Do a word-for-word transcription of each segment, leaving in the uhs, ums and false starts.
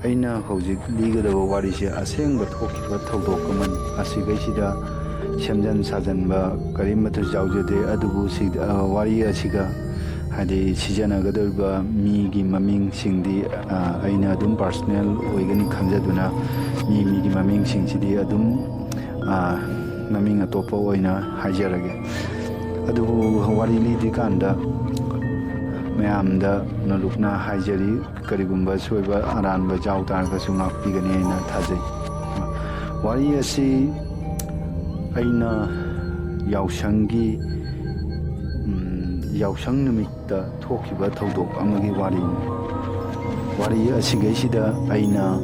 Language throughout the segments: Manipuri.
ꯑꯩꯅ ꯍꯧꯖꯤꯛ ꯂꯤꯒꯗꯕ ꯋꯥꯔꯤꯁꯦ ꯑꯁꯦꯡꯕ ꯊꯣꯛꯈꯤꯕ ꯊꯧꯗꯣꯛ ꯑꯃꯅꯤ꯫ ꯑꯁꯤꯈꯩꯁꯤꯗ ꯁꯦꯝꯖꯤꯟ ꯁꯥꯖꯤꯟꯕ ꯀꯔꯤꯃꯠꯇꯁꯨ ꯌꯥꯎꯖꯗꯦ꯫ ꯑꯗꯨꯕꯨ ꯁꯤ, ꯑ, ꯋꯥꯔꯤ ꯑꯁꯤꯒ, ꯍꯥꯏꯗꯤ, ꯁꯤꯖꯤꯟꯅꯒꯗꯧꯔꯤꯕ ꯃꯤꯒꯤ ꯃꯃꯤꯡꯁꯤꯡꯗꯤ, ꯑ, ꯑꯩꯅ ꯑꯗꯨꯝ personal ꯑꯣꯏꯒꯅꯤ ꯈꯟꯖꯗꯨꯅ ꯃꯤ ꯃꯤꯒꯤ ꯃꯃꯤꯡꯁꯤꯡꯁꯤꯗꯤ ꯑꯗꯨꯝ, ꯑ, ꯃꯃꯤꯡ ꯑꯇꯣꯞꯄ ꯑꯣꯏꯅ ꯍꯥꯏꯖꯔꯒꯦ꯫ ꯑꯗꯨꯕꯨ ꯋꯥꯔꯤ ꯂꯤꯗ꯭ꯔꯤꯀꯥꯟꯗ ꯃꯌꯥꯝꯗ ꯅꯣꯂꯨꯛꯅ ꯍꯥꯏꯖꯔꯤ, ꯀꯔꯤꯒꯨꯝꯕ ꯁꯣꯏꯕ ꯑꯔꯥꯟꯕ ꯌꯥꯎ ꯇꯥꯔꯒꯁꯨ ꯉꯥꯛꯄꯤꯒꯅꯤ ꯍꯥꯏꯅ ꯊꯥꯖꯩ꯫ ꯋꯥꯔꯤ ꯑꯁꯤ ꯑꯩꯅ ꯌꯥꯎꯁꯪꯒꯤ, ꯎꯝ, ꯌꯥꯎꯁꯪ ꯅꯨꯃꯤꯠꯇ ꯊꯣꯛꯈꯤꯕ ꯊꯧꯗꯣꯛ ꯑꯃꯒꯤ ꯋꯥꯔꯤꯅꯤ꯫ ꯋꯥꯔꯤ ꯑꯁꯤꯈꯩꯁꯤꯗ ꯑꯩꯅ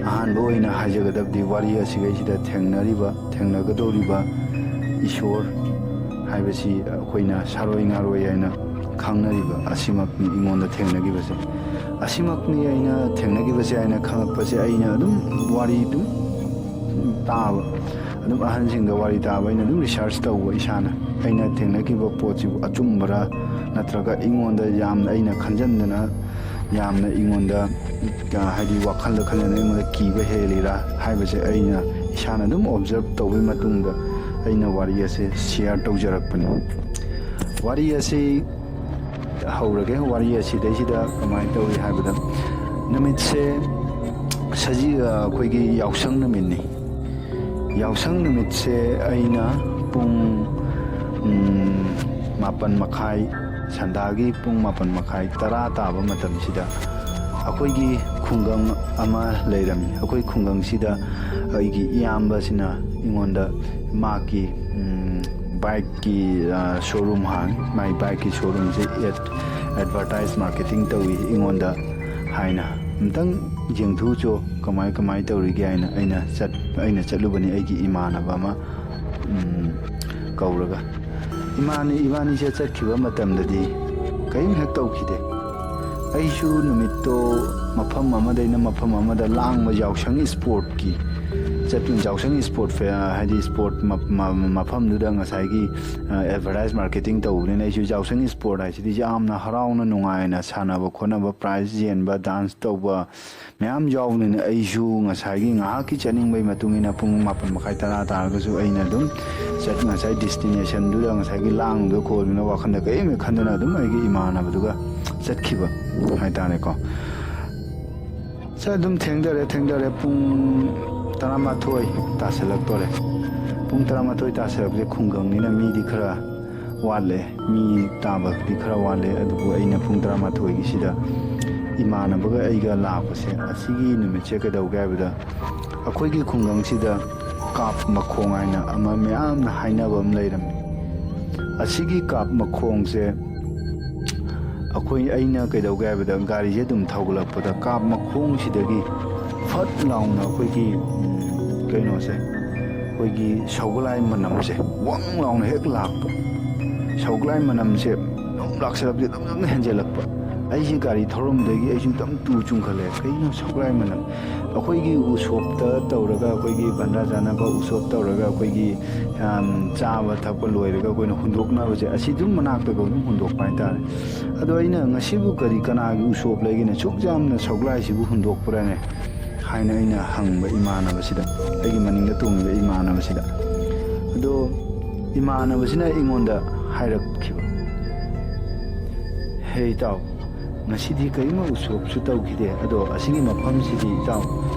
ꯑꯍꯥꯟꯕ ꯑꯣꯏꯅ ꯍꯥꯏꯖꯒꯗꯕꯗꯤ, ꯋꯥꯔꯤ ꯑꯁꯤꯈꯩꯁꯤꯗ ꯊꯦꯡꯅꯔꯤꯕ, ꯊꯦꯡꯅꯒꯗꯧꯔꯤꯕ ꯏꯁꯣꯔ ꯍꯥꯏꯕꯁꯤ ꯑꯩꯈꯣꯏꯅ ꯁꯥꯔꯣꯏ ꯉꯥꯔꯣꯏ ꯍꯥꯏꯅ ꯈꯪꯅꯔꯤꯕ ꯑꯁꯤꯃꯛꯅꯤ ꯑꯩꯉꯣꯟꯗ ꯊꯦꯡꯅꯈꯤꯕꯁꯦ꯫ ꯑꯁꯤꯃꯛꯅꯤ ꯑꯩꯅ ꯊꯦꯡꯅꯈꯤꯕꯁꯦ ꯍꯥꯏꯅ ꯈꯪꯉꯛꯄꯁꯦ꯫ ꯑꯩꯅ ꯑꯗꯨꯝ ꯋꯥꯔꯤ ꯑꯗꯨꯝ ꯇꯥꯕ, ꯑꯗꯨꯝ ꯑꯍꯟꯁꯤꯡꯗ ꯋꯥꯔꯤ ꯇꯥꯕ, ꯑꯩꯅ ꯑꯗꯨꯝ research ꯇꯧꯕ ꯏꯁꯥꯅ꯫ ꯑꯩꯅ ꯊꯦꯡꯅꯈꯤꯕ ꯄꯣꯠꯁꯤꯕꯨ ꯑꯆꯨꯝꯕꯔꯥ ꯅꯠꯇ꯭ꯔꯒ ꯑꯩꯉꯣꯟꯗ ꯌꯥꯝꯅ ꯑꯩꯅ ꯈꯟꯖꯟꯗꯅ ꯌꯥꯝꯅ ꯑꯩꯉꯣꯟꯗ, ꯑ, ꯍꯥꯏꯗꯤ ꯋꯥꯈꯜꯗ ꯈꯟꯖꯟꯗꯅ ꯑꯩꯉꯣꯟꯗ ꯀꯤꯕ ꯍꯦꯜꯂꯤꯔꯥ ꯍꯥꯏꯕꯁꯦ ꯑꯩꯅ ꯏꯁꯥꯅ ꯑꯗꯨꯝ observe ꯇꯧꯕꯒꯤ ꯃꯇꯨꯡꯗ ꯑꯩꯅ ꯋꯥꯔꯤ ꯑꯁꯦ share ꯇꯧꯖꯔꯛꯄꯅꯤ꯫ ꯋꯥꯔꯤ ꯑꯁꯤ ꯍꯧꯔꯒꯦ꯫ ꯋꯥꯔꯤ ꯑꯁꯤꯗꯩꯁꯤꯗ ꯀꯃꯥꯏꯅ ꯇꯧꯏ ꯍꯥꯏꯕꯗ, ꯅꯨꯃꯤꯠꯁꯦ ꯁꯖꯤ-, ꯑ, ꯑꯩꯈꯣꯏꯒꯤ ꯌꯥꯎꯁꯪ ꯅꯨꯃꯤꯠꯅꯤ꯫ ꯌꯥꯎꯁꯪ ꯅꯨꯃꯤꯠꯁꯦ ꯑꯩꯅ ꯄꯨꯡ, ꯎꯝ, ꯃꯥꯄꯟ ꯃꯈꯥꯏ, ꯁꯟꯗꯥꯒꯤ ꯄꯨꯡ ꯃꯥꯄꯟ ꯃꯈꯥꯏ, ꯇꯔꯥ ꯇꯥꯕ ꯃꯇꯝꯁꯤꯗ ꯑꯩꯈꯣꯏꯒꯤ ꯈꯨꯡꯒꯪ ꯑꯃ ꯂꯩꯔꯝꯃꯤ꯫ ꯑꯩꯈꯣꯏ ꯈꯨꯡꯒꯪꯁꯤꯗ ꯑꯩꯒꯤ ꯏꯌꯥꯝꯕꯁꯤꯅ ꯑꯩꯉꯣꯟꯗ ꯃꯥꯒꯤ, ꯎꯝ, bike ꯀꯤ, ꯑ, showroom ꯍꯥꯡꯉꯤ꯫ ꯃꯥꯏ bike ꯀꯤ showroom ꯁꯦ ad-, advertise marketing ꯇꯧꯏ ꯑꯩꯉꯣꯟꯗ ꯍꯥꯏꯅ꯫ "ꯑꯝꯇꯪ ꯌꯦꯡꯊꯣꯛꯎꯆꯣ, ꯀꯃꯥꯏ, ꯀꯃꯥꯏ ꯇꯧꯔꯤꯒꯦ?" ꯍꯥꯏꯅ ꯑꯩꯅ ꯆꯠ-, ꯑꯩꯅ ꯆꯠꯂꯨꯕꯅꯤ ꯑꯩꯒꯤ ꯏꯃꯥꯟꯅꯕ ꯑꯃ, ꯎꯝ, ꯀꯧꯔꯒ꯫ ꯏꯃꯥꯅ-, ꯏꯕꯥꯅꯤꯁꯦ ꯆꯠꯈꯤꯕ ꯃꯇꯝꯗꯗꯤ ꯀꯔꯤꯝ ꯍꯦꯛ ꯇꯧꯈꯤꯗꯦ꯫ ꯑꯩꯁꯨ ꯅꯨꯃꯤꯠꯇꯣ ꯃꯐꯝ ꯑꯃꯗꯩꯅ ꯃꯐꯝ ꯑꯃꯗ ꯂꯥꯡꯕ, ꯌꯥꯎꯁꯪ sportꯀꯤ ꯆꯠꯇꯨꯅ ꯖꯥꯎꯁꯪ ꯏꯁꯄꯣꯔꯠ ꯐꯦ-, ꯍꯥꯏꯗꯤ ꯏꯁꯄꯣꯔꯠ ꯃ-, ꯃ-, ꯃꯐꯝꯗꯨꯗ ꯉꯁꯥꯏꯒꯤ, ꯑ, ꯑꯦꯗꯚꯔꯇꯥꯏꯁ ꯃꯥꯔꯀꯦꯇꯤꯡ ꯇꯧꯕꯅꯤꯅ ꯑꯩꯁꯨ ꯖꯥꯎꯁꯪ ꯏꯁꯄꯣꯔꯠ ꯍꯥꯏꯁꯤꯗꯤ ꯌꯥꯝꯅ ꯍꯔꯥꯎꯅ ꯅꯨꯡꯉꯥꯏꯅ ꯁꯥꯟꯅꯕ ꯈꯣꯠꯅꯕ, ꯄ꯭ꯔꯥꯏꯖ ꯌꯦꯟꯕ, ꯗꯥꯟꯁ ꯇꯧꯕ ꯃꯌꯥꯝ ꯌꯥꯎꯕꯅꯤꯅ ꯑꯩꯁꯨ ꯉꯁꯥꯏꯒꯤ ꯉꯥꯏꯍꯥꯛꯀꯤ ꯆꯠꯅꯤꯡꯕꯒꯤ ꯃꯇꯨꯡ ꯏꯟꯅ ꯄꯨꯡ ꯃꯥꯄꯟ ꯃꯈꯥꯏ ꯇꯔꯥ ꯇꯥꯔꯒꯁꯨ ꯑꯩꯅ ꯑꯗꯨꯝ ꯆꯠ-, ꯉꯁꯥꯏ ꯗꯦꯁꯇꯤꯅꯦꯁꯟꯗꯨꯗ ꯉꯁꯥꯏꯒꯤ ꯂꯥꯡꯗꯨꯅ ꯈꯣꯠꯇꯨꯅ ꯋꯥꯈꯜꯗ ꯀꯔꯤꯝ ꯈꯟꯗꯅ ꯑꯗꯨꯝ ꯑꯩꯒꯤ ꯏꯃꯥꯟꯅꯕꯗꯨꯒ ꯆꯠꯈꯤꯕ ꯍꯥꯏꯇꯥꯔꯦꯀꯣ꯫ ꯁꯦ, ꯑꯗꯨꯝ ꯊꯦꯡꯊꯔꯦ, ꯊꯦꯡꯊꯔꯦ꯫ ꯄꯨꯡ ꯇꯔꯥꯃꯥꯊꯣꯏ ꯇꯥꯁꯜꯂꯛꯇꯣꯔꯦ꯫ ꯄꯨꯡ ꯇꯔꯥꯃꯥꯊꯣꯏ ꯇꯥꯁꯜꯂꯛꯄꯁꯦ ꯈꯨꯡꯒꯪꯅꯤꯅ ꯃꯤꯗꯤ ꯈꯔ ꯋꯥꯠꯂꯦ, ꯃꯤ ꯇꯥꯕꯗꯤ ꯈꯔ ꯋꯥꯠꯂꯦ꯫ ꯑꯗꯨꯕꯨ ꯑꯩꯅ ꯄꯨꯡ ꯇꯔꯥꯃꯥꯊꯣꯏꯒꯤꯁꯤꯗ ꯏꯃꯥꯟꯅꯕꯒ ꯑꯩꯒ ꯂꯥꯛꯄꯁꯦ, ꯑꯁꯤꯒꯤ ꯅꯨꯃꯤꯠꯁꯦ ꯀꯩꯗꯧꯒꯦ ꯍꯥꯏꯕꯗ, ꯑꯩꯈꯣꯏꯒꯤ ꯈꯨꯡꯒꯪꯁꯤꯗ ꯀꯥꯞ ꯃꯈꯣꯡ ꯍꯥꯏꯅ ꯑꯃ ꯃꯌꯥꯝꯅ ꯍꯥꯏꯅꯕ ꯑꯃ ꯂꯩꯔꯝꯃꯤ꯫ ꯑꯁꯤꯒꯤ ꯀꯥꯞ ꯃꯈꯣꯡꯁꯦ ꯑꯩꯈꯣꯏ, ꯑꯩꯅ ꯀꯩꯗꯧꯒꯦ ꯍꯥꯏꯕꯗ, ꯒꯥꯔꯤꯁꯦ ꯑꯗꯨꯝ ꯊꯧꯒꯠꯂꯛꯄꯗ ꯀꯥꯞ ꯃꯈꯣꯡꯁꯤꯗꯒꯤ ꯐꯠ ꯂꯥꯎꯅ ꯑꯩꯈꯣꯏꯒꯤ, ꯎꯝ, ꯀꯩꯅꯣꯁꯦ, ꯑꯩꯈꯣꯏꯒꯤ ꯁꯧꯒꯂꯥꯏ ꯃꯅꯝꯁꯦ ꯋꯪ ꯂꯥꯎꯅ ꯍꯦꯛ ꯂꯥꯛꯄ꯫ ꯁꯧꯒꯂꯥꯏ ꯃꯅꯝꯁꯦ ꯑꯗꯨꯝ ꯂꯥꯛꯁꯜꯂꯛꯄꯁꯦ ꯑꯗꯨꯝ, ꯑꯗꯨꯝ ꯍꯦꯟꯖꯜꯂꯛꯄ꯫ ꯑꯩꯁꯦ ꯒꯥꯔꯤ ꯊꯧꯔꯝꯕꯗꯒꯤ ꯑꯩꯁꯨ ꯑꯗꯨꯝ ꯇꯨ ꯆꯨꯡꯈꯠꯂꯦ꯫ ꯀꯩꯅꯣ ꯁꯧꯒꯂꯥꯏ ꯃꯅꯝ? ꯑꯩꯈꯣꯏꯒꯤ ꯎꯁꯣꯞꯇ ꯇꯧꯔꯒ, ꯑꯩꯈꯣꯏꯒꯤ ꯚꯟꯗꯥ ꯆꯥꯅꯕ ꯎꯁꯣꯞ ꯇꯧꯔꯒ, ꯑꯩꯈꯣꯏꯒꯤ, ꯑꯝ, ꯆꯥꯕ ꯊꯛꯄ ꯂꯣꯏꯔꯒ ꯑꯩꯈꯣꯏꯅ ꯍꯨꯟꯗꯣꯛꯅꯕꯁꯦ, ꯑꯁꯤ ꯑꯗꯨꯝ ꯃꯅꯥꯛꯇꯒ ꯑꯗꯨꯝ ꯍꯨꯟꯗꯣꯛꯄ ꯍꯥꯏꯇꯥꯔꯦ꯫ ꯑꯗꯣ ꯑꯩꯅ, "ꯉꯁꯤꯕꯨ ꯀꯔꯤ, ꯀꯅꯥꯒꯤ ꯎꯁꯣꯞ ꯂꯩꯒꯦꯅꯦ? ꯁꯨꯛ ꯌꯥꯝꯅ ꯁꯧꯒꯂꯥꯏꯁꯤꯕꯨ ꯍꯨꯟꯗꯣꯛꯄ꯭ꯔꯥꯅꯦ?" ꯍꯥꯏꯅ ꯑꯩꯅ ꯍꯪꯕ ꯏꯃꯥꯟꯅꯕꯁꯤꯗ, ꯑꯩꯒꯤ ꯃꯅꯤꯡꯗ ꯇꯣꯡꯉꯤꯕ ꯏꯃꯥꯟꯅꯕꯁꯤꯗ꯫ ꯑꯗꯣ ꯏꯃꯥꯟꯅꯕꯁꯤꯅ ꯑꯩꯉꯣꯟꯗ ꯍꯥꯏꯔꯛꯈꯤꯕ, "ꯍꯦ ꯏꯇꯥꯎ, ꯉꯁꯤꯗꯤ ꯀꯔꯤꯒꯨꯝꯕ ꯎꯁꯣꯞꯁꯨ ꯇꯧꯈꯤꯗꯦ꯫ ꯑꯗꯣ ꯑꯁꯤꯒꯤ ꯃꯐꯝꯁꯤꯗꯤ ꯏꯇꯥꯎ,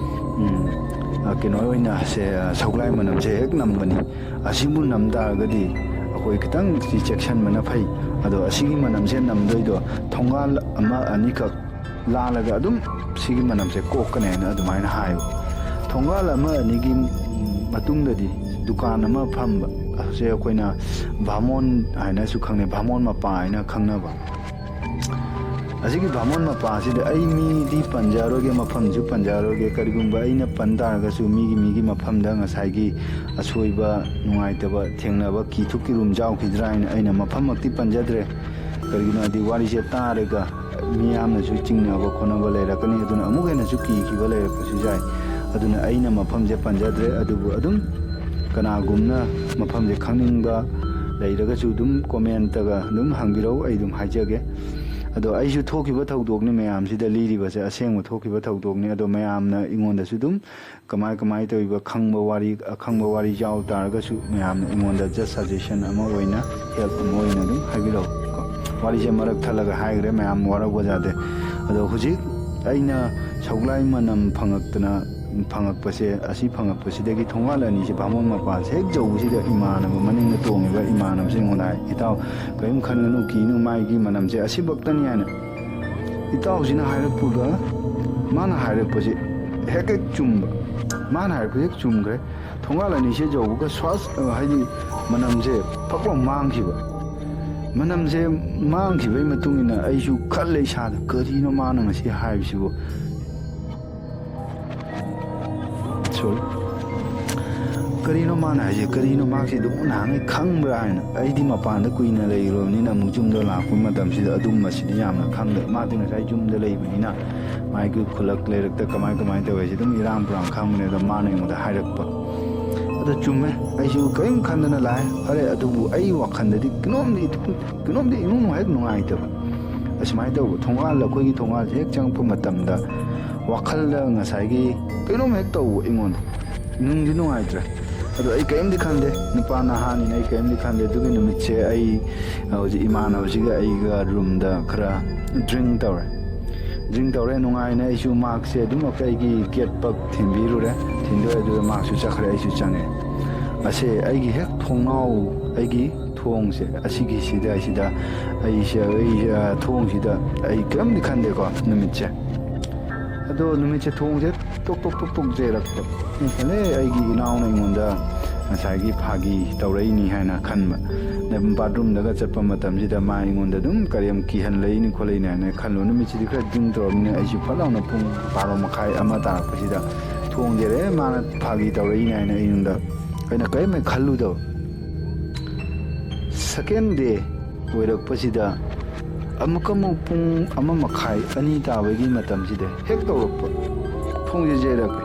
ꯎꯝ, ꯑ, ꯀꯩꯅꯣ ꯑꯣꯏꯅ ꯁꯦ, ꯑ, ꯁꯧꯒꯂꯥꯏ ꯃꯅꯝꯁꯦ ꯍꯦꯛ ꯅꯝꯕꯅꯤ꯫ ꯑꯁꯤꯕꯨ ꯅꯝ ꯇꯥꯔꯒꯗꯤ ꯑꯩꯈꯣꯏ ꯈꯤꯇꯪ ꯆꯦꯛꯁꯤꯟꯕꯅ ꯐꯩ꯫ ꯑꯗꯣ ꯑꯁꯤꯒꯤ ꯃꯅꯝꯁꯦ ꯅꯝꯗꯣꯏꯗꯣ ꯊꯣꯡꯒꯥꯜ ꯑꯃ ꯑꯅꯤꯈꯛ ꯂꯥꯜꯂꯒ ꯑꯗꯨꯝ ꯁꯤꯒꯤ ꯃꯅꯝꯁꯦ ꯀꯣꯛꯀꯅꯦꯅ" ꯑꯗꯨꯃꯥꯏꯅ ꯍꯥꯏꯕ꯫ ꯊꯣꯡꯒꯥꯜ ꯑꯃ ꯑꯅꯤꯒꯤ ꯃꯇꯨꯡꯗꯗꯤ ꯗꯨꯀꯥꯟ ꯑꯃ ꯐꯝꯕ, ꯑꯁꯦ ꯑꯩꯈꯣꯏꯅ ꯚꯥꯃꯣꯟ ꯍꯥꯏꯅꯁꯨ ꯈꯪꯅꯩ, ꯚꯥꯃꯣꯟ ꯃꯄꯥ ꯍꯥꯏꯅ ꯈꯪꯅꯕ꯫ ꯑꯁꯤꯒꯤ ꯚꯥꯃꯣꯟ ꯃꯄꯥꯁꯤꯗ ꯑꯩ ꯃꯤꯗꯤ ꯄꯟꯖꯔꯣꯏꯒꯦ, ꯃꯐꯝꯁꯨ ꯄꯟꯖꯔꯣꯏꯒꯦ꯫ ꯀꯔꯤꯒꯨꯝꯕ ꯑꯩꯅ ꯄꯟ ꯇꯥꯔꯒꯁꯨ ꯃꯤꯒꯤ, ꯃꯤꯒꯤ ꯃꯐꯝꯗ ꯉꯁꯥꯏꯒꯤ ꯑꯁꯣꯏꯕ, ꯅꯨꯡꯉꯥꯏꯇꯕ, ꯊꯦꯡꯅꯕ, ꯀꯤꯊꯨ ꯀꯤꯔꯨꯝ ꯌꯥꯎꯈꯤꯗ꯭ꯔꯥ ꯍꯥꯏꯅ ꯑꯩꯅ ꯃꯐꯝꯃꯛꯇꯤ ꯄꯟꯖꯗ꯭ꯔꯦ꯫ ꯀꯔꯤꯒꯤꯅꯣ ꯍꯥꯏꯗꯤ ꯋꯥꯔꯤꯁꯦ ꯇꯥꯔꯒ ꯃꯤꯌꯥꯝꯅꯁꯨ ꯆꯤꯡꯅꯕ ꯈꯣꯠꯅꯕ ꯂꯩꯔꯛꯀꯅꯤ꯫ ꯑꯗꯨꯅ ꯑꯃꯨꯛ ꯍꯦꯟꯅꯁꯨ ꯀꯤꯈꯤꯕ ꯂꯩꯔꯛꯄꯁꯨ ꯌꯥꯏ꯫ ꯑꯗꯨꯅ ꯑꯩꯅ ꯃꯐꯝꯁꯦ ꯄꯟꯖꯗ꯭ꯔꯦ, ꯑꯗꯨꯕꯨ ꯑꯗꯨꯝ ꯀꯅꯥꯒꯨꯝꯅ ꯃꯐꯝꯁꯦ ꯈꯪꯅꯤꯡꯕ ꯂꯩꯔꯒꯁꯨ ꯑꯗꯨꯝ ꯀꯣꯃꯦꯟꯇꯒ ꯑꯗꯨꯝ ꯍꯪꯕꯤꯔꯛꯎ, ꯑꯩ ꯑꯗꯨꯝ ꯍꯥꯏꯖꯒꯦ꯫ ꯑꯗꯣ ꯑꯩꯁꯨ ꯊꯣꯛꯈꯤꯕ ꯊꯧꯗꯣꯛꯅꯤ ꯃꯌꯥꯝꯁꯤꯗ ꯂꯤꯔꯤꯕꯁꯦ, ꯑꯁꯦꯡꯕ ꯊꯣꯛꯈꯤꯕ ꯊꯧꯗꯣꯛꯅꯤ꯫ ꯑꯗꯣ ꯃꯌꯥꯝꯅ ꯑꯩꯉꯣꯟꯗꯁꯨ ꯑꯗꯨꯝ ꯀꯃꯥꯏ ꯀꯃꯥꯏ ꯇꯧꯔꯤꯕ ꯈꯪꯕ ꯋꯥꯔꯤ, ꯑꯈꯪꯕ ꯋꯥꯔꯤ ꯌꯥꯎ ꯇꯥꯔꯒꯁꯨ ꯃꯌꯥꯝꯅ ꯑꯩꯉꯣꯟꯗ just suggestion ꯑꯃ ꯑꯣꯏꯅ, help ꯑꯃ ꯑꯣꯏꯅ ꯑꯗꯨꯝ ꯍꯥꯏꯕꯤꯔꯛꯑꯣ ꯀꯣ꯫ ꯋꯥꯔꯤꯁꯦ ꯃꯔꯛ ꯊꯠꯂꯒ ꯍꯥꯏꯈ꯭ꯔꯦ, ꯃꯌꯥꯝ ꯋꯥꯔꯧꯕ ꯌꯥꯗꯦ꯫ ꯑꯗꯣ ꯍꯧꯖꯤꯛ ꯑꯩꯅ ꯁꯧꯒ꯭ꯂꯥꯏ ꯃꯅꯝ ꯐꯪꯉꯛꯇꯅ, ꯐꯪꯉꯛꯄꯁꯦ, ꯑꯁꯤ ꯐꯪꯉꯛꯄꯁꯤꯗꯒꯤ ꯊꯣꯡꯒꯥꯜ ꯑꯅꯤꯁꯦ ꯚꯥꯃꯣꯟ ꯃꯄꯥꯁꯦ ꯍꯦꯛ ꯌꯧꯕꯁꯤꯗ ꯏꯃꯥꯟꯅꯕ ꯃꯅꯤꯡꯗ ꯇꯣꯡꯉꯤꯕ ꯏꯃꯥꯟꯅꯕꯁꯦ ꯑꯩꯉꯣꯟꯗ ꯍꯥꯏ, "ꯏꯇꯥꯎ, ꯀꯔꯤꯝ ꯈꯟꯒꯅꯨ, ꯀꯤꯅꯨ, ꯃꯥꯒꯤ ꯃꯅꯝꯁꯦ ꯑꯁꯤꯐꯛꯇꯅꯤ" ꯍꯥꯏꯅ꯫ ꯏꯇꯥꯎꯁꯤꯅ ꯍꯥꯏꯔꯛꯄꯒ ꯃꯥꯅ ꯍꯥꯏꯔꯛꯄꯁꯦ ꯍꯦꯛ ꯍꯦꯛ ꯆꯨꯝꯕ꯫ ꯃꯥꯅ ꯍꯥꯏꯔꯛꯄꯁꯦ ꯍꯦꯛ ꯆꯨꯝꯈ꯭ꯔꯦ꯫ ꯊꯣꯡꯒꯥꯜ ꯑꯅꯤꯁꯦ ꯌꯧꯕꯒ ꯁ꯭ꯋꯥꯁ, ꯑ, ꯍꯥꯏꯗꯤ ꯃꯅꯝꯁꯦ ꯐꯛ ꯂꯥꯎ ꯃꯥꯡꯈꯤꯕ꯫ ꯃꯅꯝꯁꯦ ꯃꯥꯡꯈꯤꯕꯩ ꯃꯇꯨꯡ ꯏꯟꯅ ꯑꯩꯁꯨ ꯈꯜꯂꯦ ꯏꯁꯥꯗ, "ꯀꯔꯤꯅꯣ ꯃꯥꯅ ꯉꯁꯤ ꯍꯥꯏꯕꯁꯤꯕꯨ?" ꯁꯣꯔꯤ꯫ "ꯀꯔꯤꯅꯣ ꯃꯥꯅ ꯍꯥꯏꯁꯦ? ꯀꯔꯤꯅꯣ ꯃꯥꯁꯤ ꯑꯗꯨꯝ ꯅꯍꯥꯟꯉꯩ ꯈꯪꯕ꯭ꯔꯥ?" ꯍꯥꯏꯅ꯫ ꯑꯩꯗꯤ ꯃꯄꯥꯟꯗ ꯀꯨꯏꯅ ꯂꯩꯔꯨꯔꯕꯅꯤꯅ ꯑꯃꯨꯛ ꯌꯨꯝꯗ ꯂꯥꯛꯄ ꯃꯇꯝꯁꯤꯗ ꯑꯗꯨꯝꯕꯁꯤꯗꯤ ꯌꯥꯝꯅ ꯈꯪꯗꯦ꯫ ꯃꯥꯗꯤ ꯉꯁꯥꯏ ꯌꯨꯝꯗ ꯂꯩꯕꯅꯤꯅ ꯃꯥꯒꯤ ꯈꯨꯂꯛ ꯂꯩꯔꯛꯇ ꯀꯃꯥꯏ ꯀꯃꯥꯏꯅ ꯇꯧꯋꯦ ꯍꯥꯏꯁꯦ ꯑꯗꯨꯝ ꯏꯔꯥꯡ ꯄꯨꯔꯥꯡ ꯈꯪꯕꯅꯦ꯫ ꯑꯗꯣ ꯃꯥꯅ ꯑꯩꯉꯣꯟꯗ ꯍꯥꯏꯔꯛꯄ꯫ ꯑꯗꯣ ꯆꯨꯝꯃꯦ, ꯑꯩꯁꯨ ꯀꯔꯤꯝ ꯈꯟꯗꯅ ꯂꯥꯛꯑꯦ꯫ ꯐꯔꯦ, ꯑꯗꯨꯕꯨ ꯑꯩ ꯋꯥꯈꯜꯗꯗꯤ ꯀꯩꯅꯣꯝꯗꯤ, ꯀꯩꯅꯣꯝꯗꯤ ꯏꯅꯨꯡ ꯍꯦꯛ ꯅꯨꯡꯉꯥꯏꯇꯕ꯫ ꯑꯁꯨꯃꯥꯏꯅ ꯇꯧꯕ, ꯊꯣꯡꯒꯥꯜ, ꯑꯩꯈꯣꯏꯒꯤ ꯊꯣꯡꯒꯥꯜꯁꯦ ꯍꯦꯛ ꯆꯪꯉꯛꯄ ꯃꯇꯝꯗ ꯋꯥꯈꯜꯗ ꯉꯁꯥꯏꯒꯤ ꯀꯩꯅꯣꯝ ꯍꯦꯛ ꯇꯧꯕ ꯑꯩꯉꯣꯟꯗ꯫ ꯅꯨꯡꯗꯤ ꯅꯨꯡꯉꯥꯏꯇ꯭ꯔꯦ꯫ ꯑꯗꯣ ꯑꯩ ꯀꯔꯤꯝꯗꯤ ꯈꯟꯗꯦ, ꯅꯨꯄꯥ ꯅꯍꯥꯅꯤꯅ ꯑꯩ ꯀꯔꯤꯝꯗꯤ ꯈꯟꯗꯦ꯫ ꯑꯗꯨꯒꯤ ꯅꯨꯃꯤꯠꯁꯦ ꯑꯩ, ꯑ, ꯍꯧꯖꯤꯛ ꯏꯃꯥꯟꯅꯕꯁꯤꯒ ꯑꯩꯒ ꯔꯨꯝꯗ ꯈꯔ ꯗ꯭ꯔꯤꯡ ꯇꯧꯔꯦ꯫ ꯗ꯭ꯔꯤꯡ ꯇꯧꯔꯦ, ꯅꯨꯡꯉꯥꯏꯅ ꯑꯩꯁꯨ ꯃꯥꯛꯁꯦ ꯑꯗꯨꯝ ꯑꯩꯒꯤ ꯒꯦꯠ ꯄꯛ ꯊꯤꯟꯕꯤꯔꯨꯔꯦ꯫ ꯊꯤꯟꯗꯣꯔꯦ, ꯑꯗꯨꯒ ꯃꯥꯛꯁꯨ ꯆꯠꯈ꯭ꯔꯦ, ꯑꯩꯁꯨ ꯆꯪꯉꯦ꯫ ꯑꯁꯦ ꯑꯩꯒꯤ ꯍꯦꯛ ꯊꯣꯡꯅꯥꯎ, ꯑꯩꯒꯤ ꯊꯣꯡꯁꯦ ꯑꯁꯤꯒꯤ ꯁꯤꯗ, ꯁꯤꯗ ꯑꯩꯁꯦ, ꯑꯩ, ꯑ, ꯊꯣꯡꯁꯤꯗ ꯑꯩ ꯀꯔꯤꯝꯗꯤ ꯈꯟꯗꯦꯀꯣ ꯅꯨꯃꯤꯠꯁꯦ꯫ ꯑꯗꯣ ꯅꯨꯃꯤꯠꯁꯦ ꯊꯣꯡꯁꯦ ꯇꯣꯛ ꯇꯣꯛ ꯇꯣꯛ ꯇꯣꯛ ꯆꯦꯔꯛꯄ꯫ ꯑꯩ ꯈꯜꯂꯦ, ꯑꯩꯒꯤ ꯏꯅꯥꯎꯅ ꯑꯩꯉꯣꯟꯗ ꯉꯁꯥꯏꯒꯤ ꯐꯥꯒꯤ ꯇꯧꯔꯛꯏꯅꯤ ꯍꯥꯏꯅ ꯈꯟꯕ꯫ ꯕꯥꯠꯔꯨꯝꯗꯒ ꯆꯠꯄ ꯃꯇꯝꯁꯤꯗ ꯃꯥ ꯑꯩꯉꯣꯟꯗ ꯑꯗꯨꯝ ꯀꯔꯦꯝ ꯀꯤꯍꯜꯂꯛꯏꯅꯤ ꯈꯣꯠꯂꯛꯏꯅꯤ ꯍꯥꯏꯅ ꯈꯜꯂꯣ꯫ ꯅꯨꯃꯤꯠꯁꯤꯗꯤ ꯈꯔ ꯗ꯭ꯔꯤꯡ ꯇꯧꯔꯕꯅꯤꯅ ꯑꯩꯁꯨ ꯐꯠ ꯂꯥꯎꯅ ꯄꯨꯡ ꯕꯥꯔꯣ ꯃꯈꯥꯏ ꯑꯃ ꯇꯥꯔꯛꯄꯁꯤꯗ ꯊꯣꯡꯁꯦ, "ꯑꯦ, ꯃꯥꯅ ꯐꯥꯒꯤ ꯇꯧꯔꯛꯏꯅꯦ" ꯍꯥꯏꯅ ꯑꯩꯉꯣꯟꯗ, ꯑꯩꯅ ꯀꯔꯤꯝ ꯍꯦꯛ ꯈꯜꯂꯨꯗꯕ꯫ Second day ꯑꯣꯏꯔꯛꯄꯁꯤꯗ ꯑꯃꯨꯛꯀ ꯑꯃꯨꯛ ꯄꯨꯡ ꯑꯃ ꯃꯈꯥꯏ, ꯑꯅꯤ ꯇꯥꯕꯒꯤ ꯃꯇꯝꯁꯤꯗ ꯍꯦꯛ ꯇꯧꯔꯛꯄ, ꯊꯣꯡꯁꯦ ꯆꯩꯔꯛꯄ꯫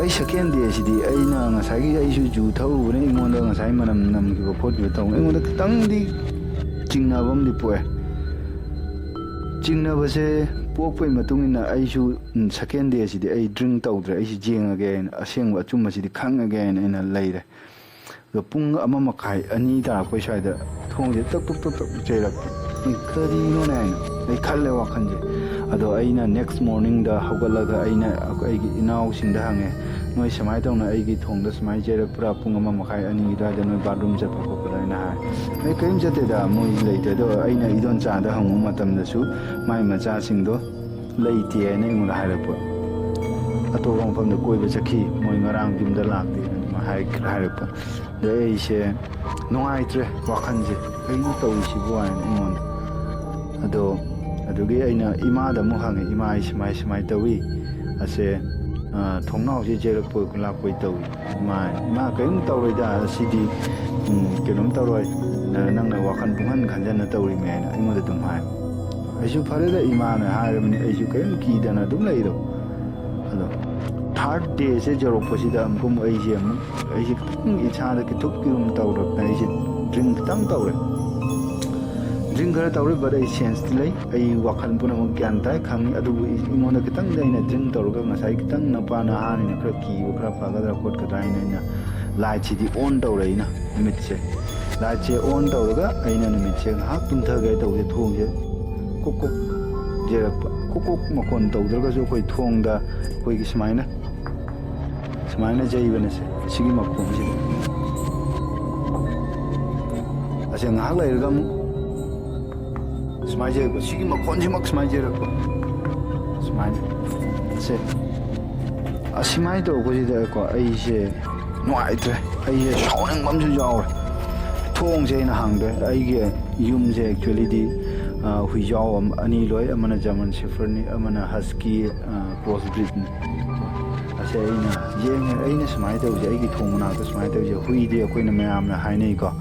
ꯑꯩ second day ꯁꯤꯗꯤ ꯑꯩꯅ ꯉꯁꯥꯏꯒꯤ ꯑꯩꯁꯨ ꯖꯨ ꯊꯛꯎꯕꯅ ꯑꯩꯉꯣꯟꯗ ꯉꯁꯥꯏ ꯃꯅꯝ ꯅꯝꯈꯤꯕ ꯈꯣꯠꯈꯤꯕ ꯇꯧꯕ ꯑꯩꯉꯣꯟꯗ ꯈꯤꯇꯪꯗꯤ ꯆꯤꯡꯅꯕ ꯑꯃꯗꯤ ꯄꯣꯛꯑꯦ꯫ ꯆꯤꯡꯅꯕꯁꯦ ꯄꯣꯛꯄꯒꯤ ꯃꯇꯨꯡ ꯏꯟꯅ ꯑꯩꯁꯨ, ꯎꯝ, second day ꯁꯤꯗꯤ ꯑꯩ drink ꯇꯧꯗ꯭ꯔꯦ, ꯑꯩꯁꯤ ꯌꯦꯡꯉꯒꯦ ꯍꯥꯏꯅ, ꯑꯁꯦꯡꯕ ꯑꯆꯨꯝꯕꯁꯤꯗꯤ ꯈꯪꯉꯒꯦ ꯍꯥꯏꯅ ꯑꯩꯅ ꯂꯩꯔꯦ꯫ ꯑꯗꯣ ꯄꯨꯡ ꯑꯃ ꯃꯈꯥꯏ, ꯑꯅꯤ ꯇꯥꯔꯛꯄꯩ ꯁ꯭ꯋꯥꯏꯗ ꯊꯣꯡꯁꯦ ꯇꯛ ꯇꯛ ꯇꯛ ꯇꯛ ꯆꯩꯔꯛꯄ꯫ ꯑꯩ ꯀꯔꯤꯅꯣꯅꯦ ꯍꯥꯏꯅ ꯑꯩ ꯈꯜꯂꯦ ꯋꯥꯈꯜꯁꯦ꯫ ꯑꯗꯣ ꯑꯩꯅ next morning ꯗ ꯍꯧꯒꯠꯂꯒ ꯑꯩꯅ ꯑꯩꯒꯤ ꯏꯅꯥꯎꯁꯤꯡꯗ ꯍꯪꯉꯦ, "ꯅꯣꯏ ꯁꯨꯃꯥꯏꯅ ꯇꯧꯅ ꯑꯩꯒꯤ ꯊꯣꯡꯗ ꯁꯨꯃꯥꯏꯅ ꯆꯩꯔꯛꯄ꯭ꯔꯥ? ꯄꯨꯡ ꯑꯃ ꯃꯈꯥꯏ, ꯑꯅꯤꯒꯤ ꯑꯗꯨꯋꯥꯏꯗ ꯅꯣꯏ bathroom ꯆꯠꯄ ꯈꯣꯠꯄꯗ?" ꯑꯩꯅ ꯍꯥꯏ, "ꯑꯩ ꯀꯔꯤꯝ ꯆꯠꯇꯦꯗ, ꯃꯣꯏ ꯂꯩꯇꯦ"꯫ ꯑꯗꯣ ꯑꯩꯅ ꯏꯗꯣꯟꯆꯥꯗ ꯍꯪꯕ ꯃꯇꯝꯗꯁꯨ ꯃꯥꯏ ꯃꯆꯥꯁꯤꯡꯗꯣ ꯂꯩꯇꯦ ꯍꯥꯏꯅ ꯑꯩꯉꯣꯟꯗ ꯍꯥꯏꯔꯛꯄ꯫ "ꯑꯇꯣꯞꯄ ꯃꯐꯝꯗ ꯀꯣꯏꯕ ꯆꯠꯈꯤ, ꯃꯣꯏ ꯉꯔꯥꯡ ꯌꯨꯝꯗ ꯂꯥꯛꯇꯦ" ꯑꯗꯨꯃꯥꯏꯅ ꯍꯥꯏ-, ꯍꯥꯏꯔꯛꯄ꯫ ꯑꯗꯩ ꯑꯩꯁꯦ ꯅꯨꯡꯉꯥꯏꯇ꯭ꯔꯦ ꯋꯥꯈꯜꯁꯦ, "ꯀꯩꯅꯣ ꯇꯧꯔꯤꯁꯤꯕꯨ?" ꯍꯥꯏꯅ ꯑꯩꯉꯣꯟꯗ꯫ ꯑꯗꯣ ꯑꯗꯨꯒꯤ ꯑꯩꯅ ꯏꯃꯥꯗ ꯑꯃꯨꯛ ꯍꯪꯉꯦ, "ꯏꯃꯥ, ꯑꯩ ꯁꯨꯃꯥꯏ ꯁꯨꯃꯥꯏ ꯇꯧꯏ, ꯑꯁꯦ, ꯑ, ꯊꯣꯡꯅꯥꯎꯁꯦ ꯆꯩꯔꯛꯄꯣꯏ ꯈꯨꯂꯥꯛꯄꯣꯏ ꯇꯧꯏ꯫ ꯏꯃꯥ, ꯏꯃꯥ, ꯀꯔꯤꯝ ꯇꯧꯔꯣꯏꯗ, ꯑꯁꯤꯗꯤ, ꯎꯝ, ꯀꯩꯅꯣꯝ ꯇꯧꯔꯣꯏ, ꯅ-, ꯅꯪꯅ ꯋꯥꯈꯜ ꯄꯨꯡꯍꯟ ꯈꯟꯖꯟꯅ ꯇꯧꯔꯤꯃꯦ" ꯍꯥꯏꯅ ꯑꯩꯉꯣꯟꯗ ꯑꯗꯨꯝ ꯍꯥꯏ꯫ ꯑꯩꯁꯨ ꯐꯔꯦꯗ, ꯏꯃꯥꯅ ꯍꯥꯏꯔꯕꯅꯤ, ꯑꯩꯁꯨ ꯀꯔꯤꯝ ꯀꯤꯗꯅ ꯑꯗꯨꯝ ꯂꯩꯔꯣ꯫ ꯑꯗꯣ third day ꯁꯦ ꯌꯧꯔꯛꯄꯁꯤꯗ ꯑꯃꯨꯛꯀ ꯑꯃꯨꯛ ꯑꯩꯁꯦ ꯑꯃꯨꯛ, ꯑꯩꯁꯦ ꯈꯤꯇꯪ ꯏꯁꯥꯗ ꯈꯤꯊꯨꯞ ꯀꯤꯒꯨꯝ ꯇꯧꯔꯛꯇꯅ ꯑꯩꯁꯦ drink ꯈꯤꯇꯪ ꯇꯧꯔꯦ꯫ Drink ꯈꯔ ꯇꯧꯔꯦ, but ꯑꯩ sense ꯇꯤ ꯂꯩ, ꯑꯩ ꯋꯥꯈꯜ ꯄꯨꯝꯅꯃꯛ ꯒ꯭ꯌꯥꯟ ꯇꯥꯏ, ꯈꯪꯉꯤ꯫ ꯑꯗꯨꯕꯨ ꯑꯩ, ꯑꯩꯉꯣꯟꯗ ꯈꯤꯇꯪꯗꯤ, ꯑꯩꯅ drink ꯇꯧꯔꯒ ꯉꯁꯥꯏ ꯈꯤꯇꯪ ꯅꯨꯄꯥ ꯅꯍꯥꯅꯤꯅ ꯈꯔ ꯀꯤꯕ ꯈꯔ ꯐꯒꯗ꯭ꯔꯥ ꯈꯣꯠꯀꯗ꯭ꯔꯥ ꯍꯥꯏꯅ ꯑꯩꯅ light ꯁꯤꯗꯤ on ꯇꯧꯔꯦ꯫ ꯑꯩꯅ ꯃꯤꯠꯁꯦ, light ꯁꯦ on ꯇꯧꯔꯒ ꯑꯩꯅ ꯅꯨꯃꯤꯠꯁꯦ ꯉꯥꯏꯍꯥꯛ ꯇꯨꯝꯊꯒꯦ ꯇꯧꯕꯁꯦ ꯊꯣꯡꯁꯦ ꯀꯨꯛ ꯀꯨꯛ ꯌꯩꯔꯛꯄ꯫ ꯀꯨꯛ ꯀꯨꯛ ꯃꯈꯣꯟ ꯇꯧꯗ꯭ꯔꯒꯁꯨ ꯑꯩꯈꯣꯏ ꯊꯣꯡꯗ ꯑꯩꯈꯣꯏꯒꯤ ꯁꯨꯃꯥꯏꯅ, ꯁꯨꯃꯥꯏꯅ ꯌꯩꯕꯅꯦ ꯁꯦ, ꯁꯤꯒꯤ ꯃꯈꯣꯟꯁꯤꯗ꯫ ꯑꯁꯦ ꯉꯥꯏꯍꯥꯛ ꯂꯩꯔꯒ ꯑꯃꯨꯛ ꯁꯨꯃꯥꯏꯅ ꯌꯩꯔꯛꯄ, ꯁꯤꯒꯤ ꯃꯈꯣꯟꯁꯤꯃꯛ ꯁꯨꯃꯥꯏꯅ ꯌꯩꯔꯛꯄ, ꯁꯨꯃꯥꯏꯅ꯫ ꯁꯦ, ꯑꯁꯨꯃꯥꯏꯅ ꯇꯧꯔꯛꯄꯁꯤꯗꯀꯣ ꯑꯩꯁꯦ ꯅꯨꯡꯉꯥꯏꯇ꯭ꯔꯦ, ꯑꯩꯁꯦ ꯁꯥꯎꯅꯤꯡꯕ ꯑꯃꯁꯨ ꯌꯥꯎꯔꯦ꯫ ꯊꯣꯡꯁꯦ ꯑꯩꯅ ꯍꯥꯡꯗ꯭ꯔꯦ꯫ ꯑꯩꯒꯤ ꯌꯨꯝꯁꯦ actually ꯗꯤ, ꯑ, ꯍꯨꯏꯖꯥꯎ ꯑꯃ, ꯑꯅꯤ ꯂꯣꯏ, ꯑꯃꯅ German Shepherd ꯅꯤ, ꯑꯃꯅ Husky, ꯑ, cross breed ꯅꯤ꯫ ꯑꯁꯦ ꯑꯩꯅ ꯌꯦꯡꯉꯦ, ꯑꯩꯅ ꯁꯨꯃꯥꯏꯅ ꯇꯧꯔꯤꯁꯦ, ꯑꯩꯒꯤ ꯊꯣꯡ ꯃꯅꯥꯛꯇ ꯁꯨꯃꯥꯏꯅ ꯇꯧꯔꯤꯁꯦ, ꯍꯨꯏꯗꯤ ꯑꯩꯈꯣꯏꯅ ꯃꯌꯥꯝꯅ ꯍꯥꯏꯅꯩꯀꯣ,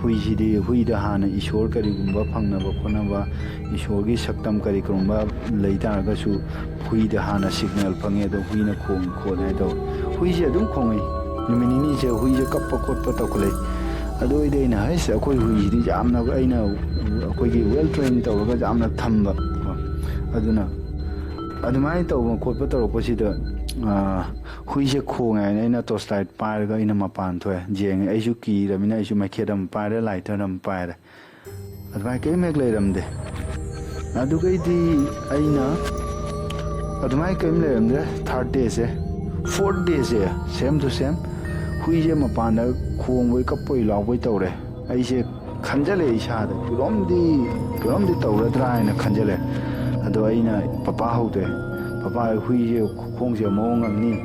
ꯍꯨꯏꯁꯤꯗꯤ, ꯍꯨꯏꯗ ꯍꯥꯟꯅ ꯏꯁꯣꯔ ꯀꯔꯤꯒꯨꯝꯕ ꯐꯪꯅꯕ ꯈꯣꯠꯅꯕ, ꯏꯁꯣꯔꯒꯤ ꯁꯛꯇꯝ ꯀꯔꯤ ꯀꯔꯤꯒꯨꯝꯕ ꯂꯩ ꯇꯥꯔꯒꯁꯨ, ꯍꯨꯏꯗ ꯍꯥꯟꯅ signal ꯐꯪꯉꯦ, ꯑꯗꯣ ꯍꯨꯏꯅ ꯈꯣꯡ ꯈꯣꯠꯂꯦ ꯍꯥꯏꯗꯣ꯫ ꯍꯨꯏꯁꯦ ꯑꯗꯨꯝ ꯈꯣꯡꯉꯤ꯫ ꯅꯨꯃꯤꯠ ꯅꯤꯅꯤꯁꯦ ꯍꯨꯏꯁꯦ ꯀꯞꯄ ꯈꯣꯠꯄ ꯇꯧꯈꯠꯂꯛꯏ꯫ ꯑꯗꯨ ꯑꯩꯗꯤ ꯑꯩꯅ, "ꯍꯩꯁ, ꯑꯩꯈꯣꯏ ꯍꯨꯏꯁꯤꯗꯤ ꯌꯥꯝꯅ ꯑꯩꯅ, ꯑꯩꯈꯣꯏꯒꯤ well train ꯇꯧꯔꯒ ꯌꯥꯝꯅ ꯊꯝꯕ", ꯀꯣ꯫ ꯑꯗꯨꯅ ꯑꯗꯨꯃꯥꯏꯅ ꯇꯧꯕ ꯈꯣꯠꯄ ꯇꯧꯔꯛꯄꯁꯤꯗ, ꯑꯥ, ꯍꯨꯏꯁꯦ ꯈꯣꯡꯉꯦ ꯍꯥꯏꯅ ꯑꯩꯅ torch light ꯄꯥꯏꯔꯒ ꯑꯩꯅ ꯃꯄꯥꯟ ꯊꯣꯛꯑꯦ, ꯌꯦꯡꯉꯦ꯫ ꯑꯩꯁꯨ ꯀꯤꯔꯕꯅꯤꯅ ꯑꯩꯁꯨ ꯃꯩꯈꯦꯠ ꯑꯃ ꯄꯥꯏꯔꯦ, lighter ꯑꯃ ꯄꯥꯏꯔꯦ꯫ ꯑꯗꯨꯃꯥꯏꯅ ꯀꯔꯤꯝ ꯍꯦꯛ ꯂꯩꯔꯝꯗꯦ꯫ ꯑꯗꯨꯒꯩꯗꯤ ꯑꯩꯅ ꯑꯗꯨꯃꯥꯏꯅ ꯀꯔꯤꯝ ꯂꯩꯔꯝꯗ꯭ꯔꯦ꯫ Third dayꯁꯦ, fourth dayꯁꯦ, same to same, ꯍꯨꯏꯁꯦ ꯃꯄꯥꯟꯗ ꯈꯣꯡꯕꯣꯏ ꯀꯞꯄꯣꯏ ꯂꯥꯎꯕꯣꯏ ꯇꯧꯔꯦ꯫ ꯑꯩꯁꯦ ꯈꯟꯖꯜꯂꯦ ꯏꯁꯥꯗ, "ꯀꯩꯅꯣꯝꯗꯤ, ꯀꯩꯅꯣꯝꯗꯤ ꯇꯧꯔꯗ꯭ꯔꯥ?" ꯍꯥꯏꯅ ꯈꯟꯖꯜꯂꯦ꯫ ꯑꯗꯣ ꯑꯩꯅ ꯄꯄꯥ ꯍꯧꯗꯣꯛꯑꯦ, "ꯄꯄꯥ, ꯍꯨꯏꯁꯦ ꯈꯣꯡꯁꯦ ꯃꯑꯣꯡ ꯑꯃꯅꯤ꯫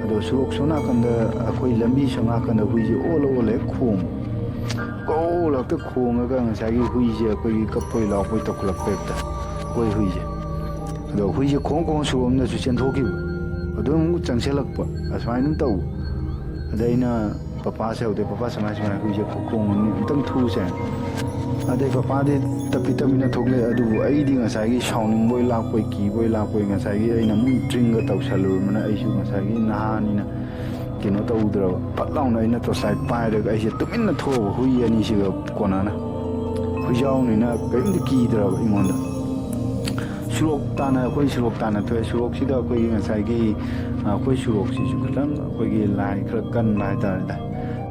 ꯑꯗꯣ ꯁꯣꯔꯣꯛ ꯁꯣꯝ ꯅꯥꯀꯟꯗ, ꯑꯩꯈꯣꯏ ꯂꯝꯕꯤ ꯁꯣꯝ ꯅꯥꯀꯟꯗ ꯍꯨꯏꯁꯦ ꯑꯣꯜꯂ ꯑꯣꯜꯂ ꯍꯦꯛ ꯈꯣꯡ, ꯀꯧꯂꯛꯇ ꯈꯣꯡꯉꯒ ꯉꯁꯥꯏꯒꯤ ꯍꯨꯏꯁꯦ ꯑꯩꯈꯣꯏꯒꯤ ꯀꯞꯄꯣꯏ ꯂꯥꯎꯄꯣꯏ ꯇꯧꯈꯠꯂꯛꯄ ꯍꯦꯛꯇ, ꯑꯩꯈꯣꯏ ꯍꯨꯏꯁꯦ꯫ ꯑꯗꯣ ꯍꯨꯏꯁꯦ ꯈꯣꯡ ꯈꯣꯡ ꯁꯣꯔꯣꯛ ꯑꯃꯗꯁꯨ ꯆꯦꯟꯊꯣꯛꯈꯤꯕ, ꯑꯗꯨꯝ ꯆꯪꯁꯤꯜꯂꯛꯄ, ꯑꯁꯨꯃꯥꯏꯅ ꯑꯗꯨꯝ ꯇꯧꯕ꯫ ꯑꯗ ꯑꯩꯅ ꯄꯄꯥꯁꯦ ꯍꯧꯗꯦ, "ꯄꯄꯥ, ꯁꯨꯃꯥꯏ ꯁꯨꯃꯥꯏꯅ ꯍꯨꯏꯁꯦ ꯈꯣꯡꯉꯝꯅꯤ, ꯑꯝꯇꯪ ꯊꯨꯁꯦ"꯫ ꯑꯗꯩ ꯄꯄꯥꯗꯤ ꯇꯞꯄꯤ ꯇꯞꯄꯤꯅ ꯊꯣꯛꯂꯛꯑꯦ꯫ ꯑꯗꯨꯕꯨ ꯑꯩꯗꯤ ꯉꯁꯥꯏꯒꯤ ꯁꯥꯎꯅꯤꯡꯕꯣꯏ ꯂꯥꯛꯄꯣꯏ, ꯀꯤꯕꯣꯏ ꯂꯥꯛꯄꯣꯏ, ꯉꯁꯥꯏꯒꯤ ꯑꯩꯅ ꯑꯃꯨꯛ ꯗ꯭ꯔꯤꯡꯒ ꯇꯧꯁꯜꯂꯨꯔꯕꯅꯤꯅ ꯑꯩꯁꯨ ꯉꯁꯥꯏꯒꯤ ꯅꯍꯥꯅꯤꯅ ꯀꯩꯅꯣ ꯇꯧꯗ꯭ꯔꯕ꯫ ꯐꯠ ꯂꯥꯎꯅ ꯑꯩꯅ torch light ꯄꯥꯏꯔꯒ ꯑꯩꯁꯦ ꯇꯨꯃꯤꯟꯅ ꯊꯣꯛꯑꯕ ꯍꯨꯏ ꯑꯅꯤꯁꯤꯒ ꯀꯣꯟꯅꯅ꯫ ꯍꯨꯏꯖꯥꯎꯅꯤꯅ ꯀꯔꯤꯝꯇ ꯀꯤꯗ꯭ꯔꯕ ꯑꯩꯉꯣꯟꯗ꯫ ꯁꯣꯔꯣꯛ ꯇꯥꯟꯅ, ꯑꯩꯈꯣꯏ ꯁꯣꯔꯣꯛ ꯇꯥꯟꯅ ꯊꯣꯛꯑꯦ꯫ ꯁꯣꯔꯣꯛꯁꯤꯗ ꯑꯩꯈꯣꯏꯒꯤ ꯉꯁꯥꯏꯒꯤ, ꯑ, ꯑꯩꯈꯣꯏ ꯁꯣꯔꯣꯛꯁꯤꯁꯨ ꯈꯤꯇꯪ ꯑꯩꯈꯣꯏꯒꯤ ꯂꯥꯏ ꯈꯔ ꯀꯟꯕ ꯍꯥꯏꯇꯥꯔꯦꯗ꯫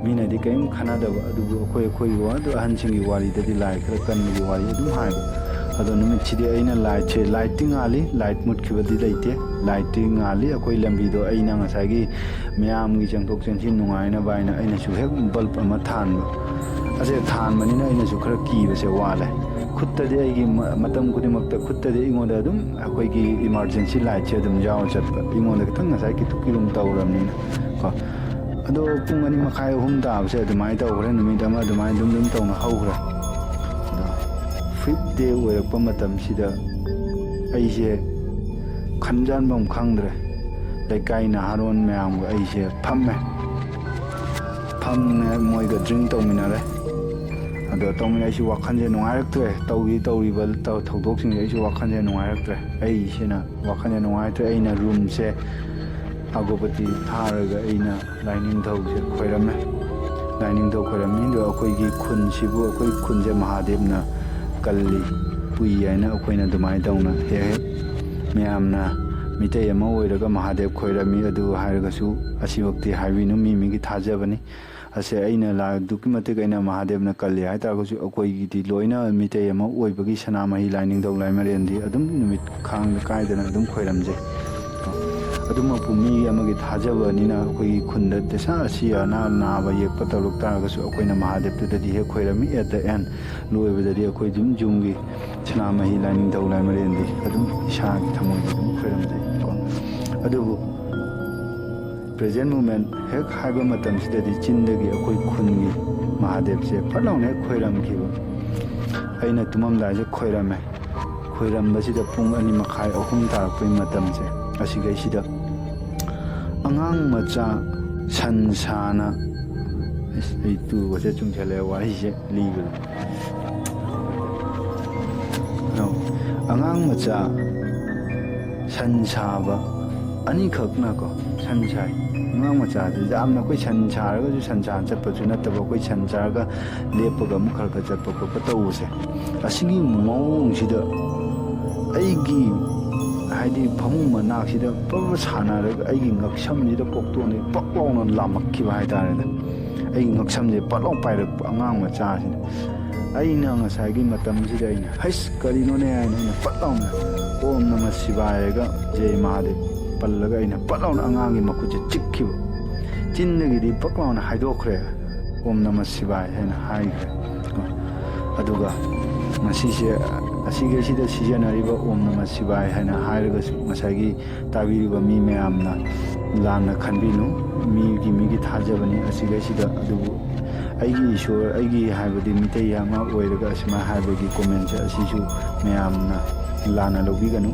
ꯃꯤꯅꯗꯤ ꯀꯔꯤꯝ ꯈꯟꯅꯗꯕ, ꯑꯗꯨꯕꯨ ꯑꯩꯈꯣꯏ, ꯑꯩꯈꯣꯏꯒꯤ ꯋꯥ-, ꯑꯗꯨ ꯑꯍꯟꯁꯤꯡꯒꯤ ꯋꯥꯔꯤꯗꯗꯤ ꯂꯥꯏ ꯈꯔ ꯀꯟꯕꯒꯤ ꯋꯥꯔꯤ ꯑꯗꯨꯝ ꯍꯥꯏꯕ꯫ ꯑꯗꯣ ꯅꯨꯃꯤꯠꯁꯤꯗꯤ ꯑꯩꯅ lightꯁꯦ, lightꯇꯤ ꯉꯥꯜꯂꯤ, light ꯃꯨꯠꯈꯤꯕꯗꯤ ꯂꯩꯇꯦ, lightꯇꯤ ꯉꯥꯜꯂꯤ꯫ ꯑꯩꯈꯣꯏ ꯂꯝꯕꯤꯗꯣ ꯑꯩꯅ ꯉꯁꯥꯏꯒꯤ ꯃꯌꯥꯝꯒꯤ ꯆꯪꯊꯣꯛ ꯆꯪꯁꯤꯟ ꯅꯨꯡꯉꯥꯏꯅꯕ ꯍꯥꯏꯅ ꯑꯩꯅꯁꯨ ꯍꯦꯛ bulb ꯑꯃ ꯊꯥꯟꯕ꯫ ꯑꯁꯦ ꯊꯥꯟꯕꯅꯤꯅ ꯑꯩꯅꯁꯨ ꯈꯔ ꯀꯤꯕꯁꯦ ꯋꯥꯠꯂꯦ꯫ ꯈꯨꯠꯇꯗꯤ ꯑꯩꯒꯤ ꯃ-, ꯃꯇꯝ ꯈꯨꯗꯤꯡꯃꯛꯇ ꯈꯨꯠꯇꯗꯤ ꯑꯩꯉꯣꯟꯗ ꯑꯗꯨꯝ ꯑꯩꯈꯣꯏꯒꯤ emergency lightꯁꯦ ꯑꯗꯨꯝ ꯌꯥꯎꯔ ꯆꯠꯄ꯫ ꯑꯩꯉꯣꯟꯗ ꯈꯤꯇꯪ ꯉꯁꯥꯏ ꯀꯤꯊꯨꯛ ꯀꯤꯔꯨꯝ ꯇꯧꯔꯕꯅꯤꯅ ꯀꯣ꯫ ꯑꯗꯣ ꯄꯨꯡ ꯑꯅꯤ ꯃꯈꯥꯏ, ꯑꯍꯨꯝ ꯇꯥꯕꯁꯦ ꯑꯗꯨꯃꯥꯏꯅ ꯇꯧꯈ꯭ꯔꯦ꯫ ꯅꯨꯃꯤꯠ ꯑꯃ ꯑꯗꯨꯃꯥꯏꯅ ꯑꯗꯨꯝ ꯑꯗꯨꯝ ꯇꯧꯅ ꯍꯧꯈ꯭ꯔꯦ꯫ ꯑꯗꯣ fifth day ꯑꯣꯏꯔꯛꯄ ꯃꯇꯝꯁꯤꯗ ꯑꯩꯁꯦ ꯈꯟꯖꯥꯟꯐꯝ ꯈꯪꯗ꯭ꯔꯦ꯫ ꯂꯩꯀꯥꯏ ꯅꯍꯥꯔꯣꯟ ꯃꯌꯥꯝꯒ ꯑꯩꯁꯦ ꯐꯝꯃꯦ꯫ ꯐꯝꯃꯦ, ꯃꯣꯏꯒ drink ꯇꯧꯃꯤꯟꯅꯔꯦ꯫ ꯑꯗꯣ ꯇꯧꯃꯤꯟꯅ ꯑꯩꯁꯨ ꯋꯥꯈꯜꯁꯦ ꯅꯨꯡꯉꯥꯏꯔꯛꯇ꯭ꯔꯦ꯫ ꯇꯧꯔꯤ ꯇꯧꯔꯤꯕ ꯊꯧꯗꯣꯛꯁꯤꯡꯁꯦ ꯑꯩꯁꯨ ꯋꯥꯈꯜꯁꯦ ꯅꯨꯡꯉꯥꯏꯔꯛꯇ꯭ꯔꯦ꯫ ꯑꯩꯁꯤꯅ ꯋꯥꯈꯜꯁꯦ ꯅꯨꯡꯉꯥꯏꯔꯛꯇ꯭ꯔꯦ꯫ ꯑꯩꯅ ꯔꯨꯝꯁꯦ ꯑꯒꯣꯕꯇꯤ ꯊꯥꯔꯒ ꯑꯩꯅ ꯂꯥꯏꯅꯤꯡꯊꯧꯁꯦ ꯈꯣꯏꯔꯝꯃꯦ꯫ ꯂꯥꯏꯅꯤꯡꯊꯧ ꯈꯣꯏꯔꯝꯃꯤ꯫ ꯑꯗꯣ ꯑꯩꯈꯣꯏꯒꯤ ꯈꯨꯟꯁꯤꯕꯨ, ꯑꯩꯈꯣꯏ ꯈꯨꯟꯁꯦ ꯃꯍꯥꯗꯦꯕꯅ ꯀꯜꯂꯤ, ꯄꯨꯏ ꯍꯥꯏꯅ ꯑꯩꯈꯣꯏꯅ ꯑꯗꯨꯃꯥꯏꯅ ꯇꯧꯅ ꯍꯦꯛ ꯍꯦꯛ ꯃꯌꯥꯝꯅ ꯃꯤꯇꯩ ꯑꯃ ꯑꯣꯏꯔꯒ ꯃꯍꯥꯗꯦꯕ ꯈꯣꯏꯔꯝꯃꯤ꯫ ꯑꯗꯨ ꯍꯥꯏꯔꯒꯁꯨ ꯑꯁꯤꯃꯛꯇꯤ ꯍꯥꯏꯕꯤꯅꯨ, ꯃꯤ ꯃꯤꯒꯤ ꯊꯥꯖꯕꯅꯤ꯫ ꯑꯁꯦ ꯑꯩꯅ ꯂꯥꯏ ꯑꯗꯨꯛꯀꯤ ꯃꯇꯤꯛ ꯑꯩꯅ ꯃꯍꯥꯗꯦꯕꯅ ꯀꯜꯂꯤ ꯍꯥꯏꯇꯥꯔꯒꯁꯨ, ꯑꯩꯈꯣꯏꯒꯤꯗꯤ ꯂꯣꯏꯅ ꯃꯤꯇꯩ ꯑꯃ ꯑꯣꯏꯕꯒꯤ ꯁꯅꯥꯃꯍꯤ ꯂꯥꯏꯅꯤꯡꯊꯧ ꯂꯥꯏꯃꯔꯦꯟꯗꯤ ꯑꯗꯨꯝ ꯅꯨꯃꯤꯠ ꯈꯥꯡꯗ ꯀꯥꯏꯗꯅ ꯑꯗꯨꯝ ꯈꯣꯏꯔꯝꯖꯩ꯫ ꯑꯗꯨꯃꯛꯄꯨ ꯃꯤꯒꯤ ꯑꯃꯒꯤ ꯊꯥꯖꯕꯅꯤꯅ ꯑꯩꯈꯣꯏꯒꯤ ꯈꯨꯟꯗ ꯗꯁꯥ ꯑꯁꯤ ꯑꯅꯥ ꯅꯥꯕ ꯌꯦꯛꯄ ꯇꯧꯔꯛ ꯇꯥꯔꯒꯁꯨ ꯑꯩꯈꯣꯏꯅ ꯃꯍꯥꯗꯦꯕꯇꯨꯗꯗꯤ ꯍꯦꯛ ꯈꯣꯏꯔꯝꯃꯤ꯫ At the end, ꯂꯣꯏꯕꯗꯗꯤ ꯑꯩꯈꯣꯏ ꯑꯗꯨꯝ ꯌꯨꯝꯒꯤ ꯁꯅꯥꯃꯍꯤ ꯂꯥꯏꯅꯤꯡꯊꯧ ꯂꯥꯏꯃꯔꯦꯟꯗꯤ ꯑꯗꯨꯝ ꯏꯁꯥꯒꯤ ꯊꯃꯣꯏꯗ ꯑꯗꯨꯝ ꯈꯣꯏꯔꯝꯖꯩꯀꯣ꯫ ꯑꯗꯨꯕꯨ present moment ꯍꯦꯛ ꯍꯥꯏꯕ ꯃꯇꯝꯁꯤꯗꯗꯤ ꯆꯤꯟꯗꯒꯤ ꯑꯩꯈꯣꯏ ꯈꯨꯟꯒꯤ ꯃꯍꯥꯗꯦꯕꯁꯦ ꯐꯠ ꯂꯥꯎꯅ ꯍꯦꯛ ꯈꯣꯏꯔꯝꯈꯤꯕ꯫ ꯑꯩꯅ ꯇꯨꯝꯃꯝꯗꯥꯏꯁꯦ ꯈꯣꯏꯔꯝꯃꯦ꯫ ꯈꯣꯏꯔꯝꯕꯁꯤꯗ ꯄꯨꯡ ꯑꯅꯤ ꯃꯈꯥꯏ, ꯑꯍꯨꯝ ꯇꯥꯔꯛꯄꯩ ꯃꯇꯝꯁꯦ, ꯑꯁꯤꯈꯩꯁꯤꯗ ꯑꯉꯥꯡ ꯃꯆꯥ ꯁꯟ ꯁꯥꯅ, ꯑꯁ, ꯑꯩ ꯇꯨꯒꯁꯦ ꯆꯨꯡꯁꯜꯂꯛꯑꯦ ꯋꯥꯔꯤꯁꯦ ꯂꯤꯕꯗ꯫ ꯑꯉꯥꯡ ꯃꯆꯥ ꯁꯟ ꯁꯥꯕ ꯑꯅꯤꯈꯛꯅꯀꯣ, ꯁꯟ ꯁꯥꯏ꯫ ꯑꯉꯥꯡ ꯃꯆꯥꯁꯦ ꯌꯥꯝꯅ ꯑꯩꯈꯣꯏ ꯁꯟ ꯁꯥꯔꯒꯁꯨ ꯁꯟ ꯁꯥ ꯆꯠꯄꯁꯨ ꯅꯠꯇꯕ, ꯑꯩꯈꯣꯏ ꯁꯟ ꯆꯥꯔꯒ ꯂꯦꯞꯄꯒ ꯑꯃꯨꯛ ꯈꯔ ꯈꯔ ꯆꯠꯄ ꯈꯣꯠꯄ ꯇꯧꯕꯁꯦ, ꯑꯁꯤꯒꯤ ꯃꯑꯣꯡꯁꯤꯗ ꯑꯩꯒꯤ, ꯍꯥꯏꯗꯤ, ꯐꯃꯨꯡ ꯃꯅꯥꯛꯁꯤꯗ ꯄꯞ ꯁꯥꯟꯅꯔꯒ ꯑꯩꯒꯤ ꯉꯛꯁꯝꯁꯤꯗ ꯀꯣꯛꯇꯣꯟꯗꯒꯤ ꯄꯛ ꯂꯥꯎꯅ ꯂꯥꯝꯃꯛꯈꯤꯕ ꯍꯥꯏꯇꯥꯔꯦꯅꯦ꯫ ꯑꯩꯒꯤ ꯉꯛꯁꯝꯁꯦ ꯄꯠ ꯂꯥꯎ ꯄꯥꯏꯔꯛꯄ ꯑꯉꯥꯡ ꯃꯆꯥꯁꯤꯅ꯫ ꯑꯩꯅ ꯉꯁꯥꯏꯒꯤ ꯃꯇꯝꯁꯤꯗ ꯑꯩꯅ, "ꯍꯩꯁ, ꯀꯔꯤꯅꯣꯅꯦ?" ꯍꯥꯏꯅ ꯑꯩꯅ ꯄꯠ ꯂꯥꯎꯅ "ꯑꯣꯝ ꯅꯃ ꯁꯤꯕꯥꯌꯒ ꯖꯦ ꯃꯍꯥꯗꯦꯕ" ꯄꯜꯂꯒ ꯑꯩꯅ ꯄꯠ ꯂꯥꯎꯅ ꯑꯉꯥꯡꯒꯤ ꯃꯈꯨꯠꯁꯦ ꯆꯤꯛꯈꯤꯕ꯫ ꯆꯤꯟꯗꯒꯤꯗꯤ ꯄꯛ ꯂꯥꯎꯅ ꯍꯥꯏꯗꯣꯛꯈ꯭ꯔꯦ, "ꯑꯣꯝ ꯅꯃ ꯁꯤꯕꯥꯌ" ꯍꯥꯏꯅ ꯍꯥꯏꯈ꯭ꯔꯦ꯫ ꯑꯗꯨꯒ ꯃꯁꯤꯁꯦ, ꯑꯁꯤꯒꯤꯁꯤꯗ ꯁꯤꯖꯤꯟꯅꯔꯤꯕ "ꯑꯣꯝ ꯅꯃ ꯁꯤꯕꯥꯌ" ꯍꯥꯏꯅ ꯍꯥꯏꯔꯒꯁꯨ, ꯉꯁꯥꯏꯒꯤ ꯇꯥꯕꯤꯔꯤꯕ ꯃꯤ ꯃꯌꯥꯝꯅ ꯂꯥꯟꯅ ꯈꯟꯕꯤꯅꯨ, ꯃꯤꯒꯤ, ꯃꯤꯒꯤ ꯊꯥꯖꯕꯅꯤ ꯑꯁꯤꯒꯩꯁꯤꯗ꯫ ꯑꯗꯨꯕꯨ ꯑꯩꯒꯤ ꯏꯁꯣꯔ, ꯑꯩꯒꯤ ꯍꯥꯏꯕꯗꯤ ꯃꯤꯇꯩ ꯑꯃ ꯑꯣꯏꯔꯒ ꯑꯁꯨꯃꯥꯏꯅ ꯍꯥꯏꯕꯒꯤ comment ꯁꯦ ꯑꯁꯤꯁꯨ ꯃꯌꯥꯝꯅ ꯂꯥꯟꯅ ꯂꯧꯕꯤꯒꯅꯨ꯫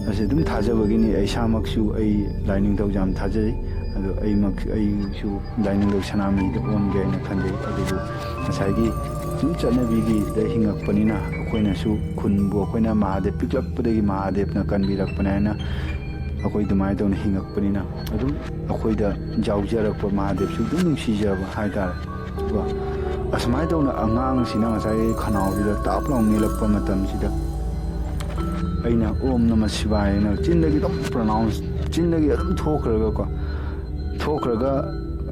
ꯑꯁꯤ ꯑꯗꯨꯝ ꯊꯥꯖꯕꯒꯤꯅꯤ꯫ ꯑꯩ ꯏꯁꯥꯃꯛꯁꯨ ꯑꯩ ꯂꯥꯏꯅꯤꯡꯊꯧ ꯌꯥꯝ ꯊꯥꯖꯩ꯫ ꯑꯗꯣ ꯑꯩꯃꯛ, ꯑꯩꯁꯨ ꯂꯥꯏꯅꯤꯡꯊꯧ ꯁꯅꯥꯃꯍꯤꯗ ꯑꯣꯟꯒꯦ ꯍꯥꯏꯅ ꯈꯟꯖꯩ꯫ ꯑꯗꯨꯕꯨ ꯉꯁꯥꯏꯒꯤ ꯁꯨꯝ ꯆꯠꯅꯕꯤꯒꯤꯗ ꯍꯤꯡꯉꯛꯄꯅꯤꯅ, ꯑꯩꯈꯣꯏꯅꯁꯨ ꯈꯨꯟꯕꯨ ꯑꯩꯈꯣꯏꯅ ꯃꯍꯥꯗꯦꯕ ꯄꯤꯛꯂꯛꯄꯗꯒꯤ ꯃꯍꯥꯗꯦꯕꯅ ꯀꯟꯕꯤꯔꯛꯄꯅꯦ ꯍꯥꯏꯅ ꯑꯩꯈꯣꯏ ꯑꯗꯨꯃꯥꯏꯅ ꯇꯧꯅ ꯍꯤꯡꯉꯛꯄꯅꯤꯅ, ꯑꯗꯨꯝ ꯑꯩꯈꯣꯏꯗ ꯌꯥꯎꯖꯔꯛꯄ ꯃꯍꯥꯗꯦꯕꯁꯨ ꯑꯗꯨꯝ ꯅꯨꯡꯁꯤꯖꯕ ꯍꯥꯏꯇꯥꯔꯦ꯫ ꯀꯣ, ꯑꯁꯨꯃꯥꯏꯅ ꯇꯧꯅ ꯑꯉꯥꯡꯁꯤꯅ ꯉꯁꯥꯏꯒꯤ ꯈꯅꯥꯎꯁꯤꯗ ꯇꯥꯞ ꯂꯥꯎ ꯃꯦꯜꯂꯛꯄ ꯃꯇꯝꯁꯤꯗ, ꯑꯩꯅ "ꯑꯣꯝ ꯅꯃ ꯁꯤꯕꯥꯌ" ꯍꯥꯏꯅ ꯆꯤꯟꯗꯒꯤ ꯑꯗꯨꯝ ꯄ꯭ꯔꯣꯅꯥꯎꯟꯁ, ꯆꯤꯟꯗꯒꯤ ꯑꯗꯨꯝ ꯊꯣꯛꯈ꯭ꯔꯒꯀꯣ, ꯊꯣꯛꯈ꯭ꯔꯒ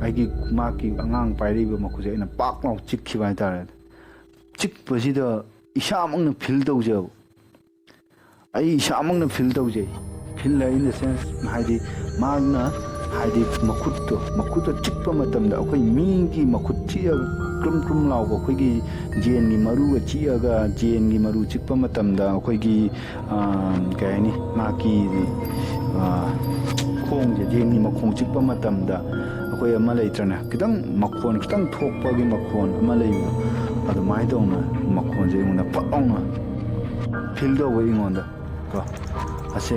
ꯑꯩꯒꯤ, ꯃꯥꯒꯤ ꯑꯉꯥꯡ ꯄꯥꯏꯔꯛꯏꯕ ꯃꯈꯨꯠꯁꯦ ꯑꯩꯅ ꯄꯥꯛ ꯂꯥꯎ ꯆꯤꯛꯈꯤꯕ ꯍꯥꯏꯇꯥꯔꯦ꯫ ꯆꯤꯛꯄꯁꯤꯗ ꯏꯁꯥꯃꯛꯅ ꯐꯤꯜ ꯇꯧꯖꯕ, ꯑꯩ ꯏꯁꯥꯃꯛꯅ ꯐꯤꯜ ꯇꯧꯖꯩ꯫ ꯐꯤꯜ ꯏꯟ ꯗ ꯁꯦꯟꯁ, ꯍꯥꯏꯗꯤ, ꯃꯥꯅ, ꯍꯥꯏꯗꯤ, ꯃꯈꯨꯠꯇꯣ, ꯃꯈꯨꯠꯇꯣ ꯆꯤꯛꯄ ꯃꯇꯝꯗ, ꯑꯩꯈꯣꯏ ꯃꯤꯒꯤ ꯃꯈꯨꯠ ꯆꯤꯛꯑꯒ ꯀ꯭ꯔꯨꯝ ꯀ꯭ꯔꯨꯝ ꯂꯥꯎꯕ, ꯑꯩꯈꯣꯏꯒꯤ ꯖꯦꯟꯒꯤ ꯃꯔꯨꯒ ꯆꯤꯛꯑꯒ, ꯖꯦꯟꯒꯤ ꯃꯔꯨ ꯆꯤꯛꯄ ꯃꯇꯝꯗ ꯑꯩꯈꯣꯏꯒꯤ, ꯑꯥ, ꯀꯩ ꯍꯥꯏꯅꯤ, ꯃꯥꯒꯤ, ꯑꯥ, ꯈꯣꯡꯁꯦ, ꯖꯦꯟꯒꯤ ꯃꯈꯣꯡ ꯆꯤꯛꯄ ꯃꯇꯝꯗ ꯑꯩꯈꯣꯏ ꯑꯃ ꯂꯩꯇ꯭ꯔꯅꯦ, ꯈꯤꯇꯪ ꯃꯈꯣꯟ ꯈꯤꯇꯪ ꯊꯣꯛꯄꯒꯤ ꯃꯈꯣꯟ ꯑꯃ ꯂꯩꯕꯗꯣ, ꯑꯗꯨꯃꯥꯏꯅ ꯇꯧꯅ ꯃꯈꯣꯟꯁꯦ ꯑꯩꯉꯣꯟꯗ ꯐꯠ ꯂꯥꯎꯅ ꯐꯤꯜ ꯇꯧꯕ ꯑꯩꯉꯣꯟꯗ꯫ ꯀꯣ, ꯑꯁꯦ,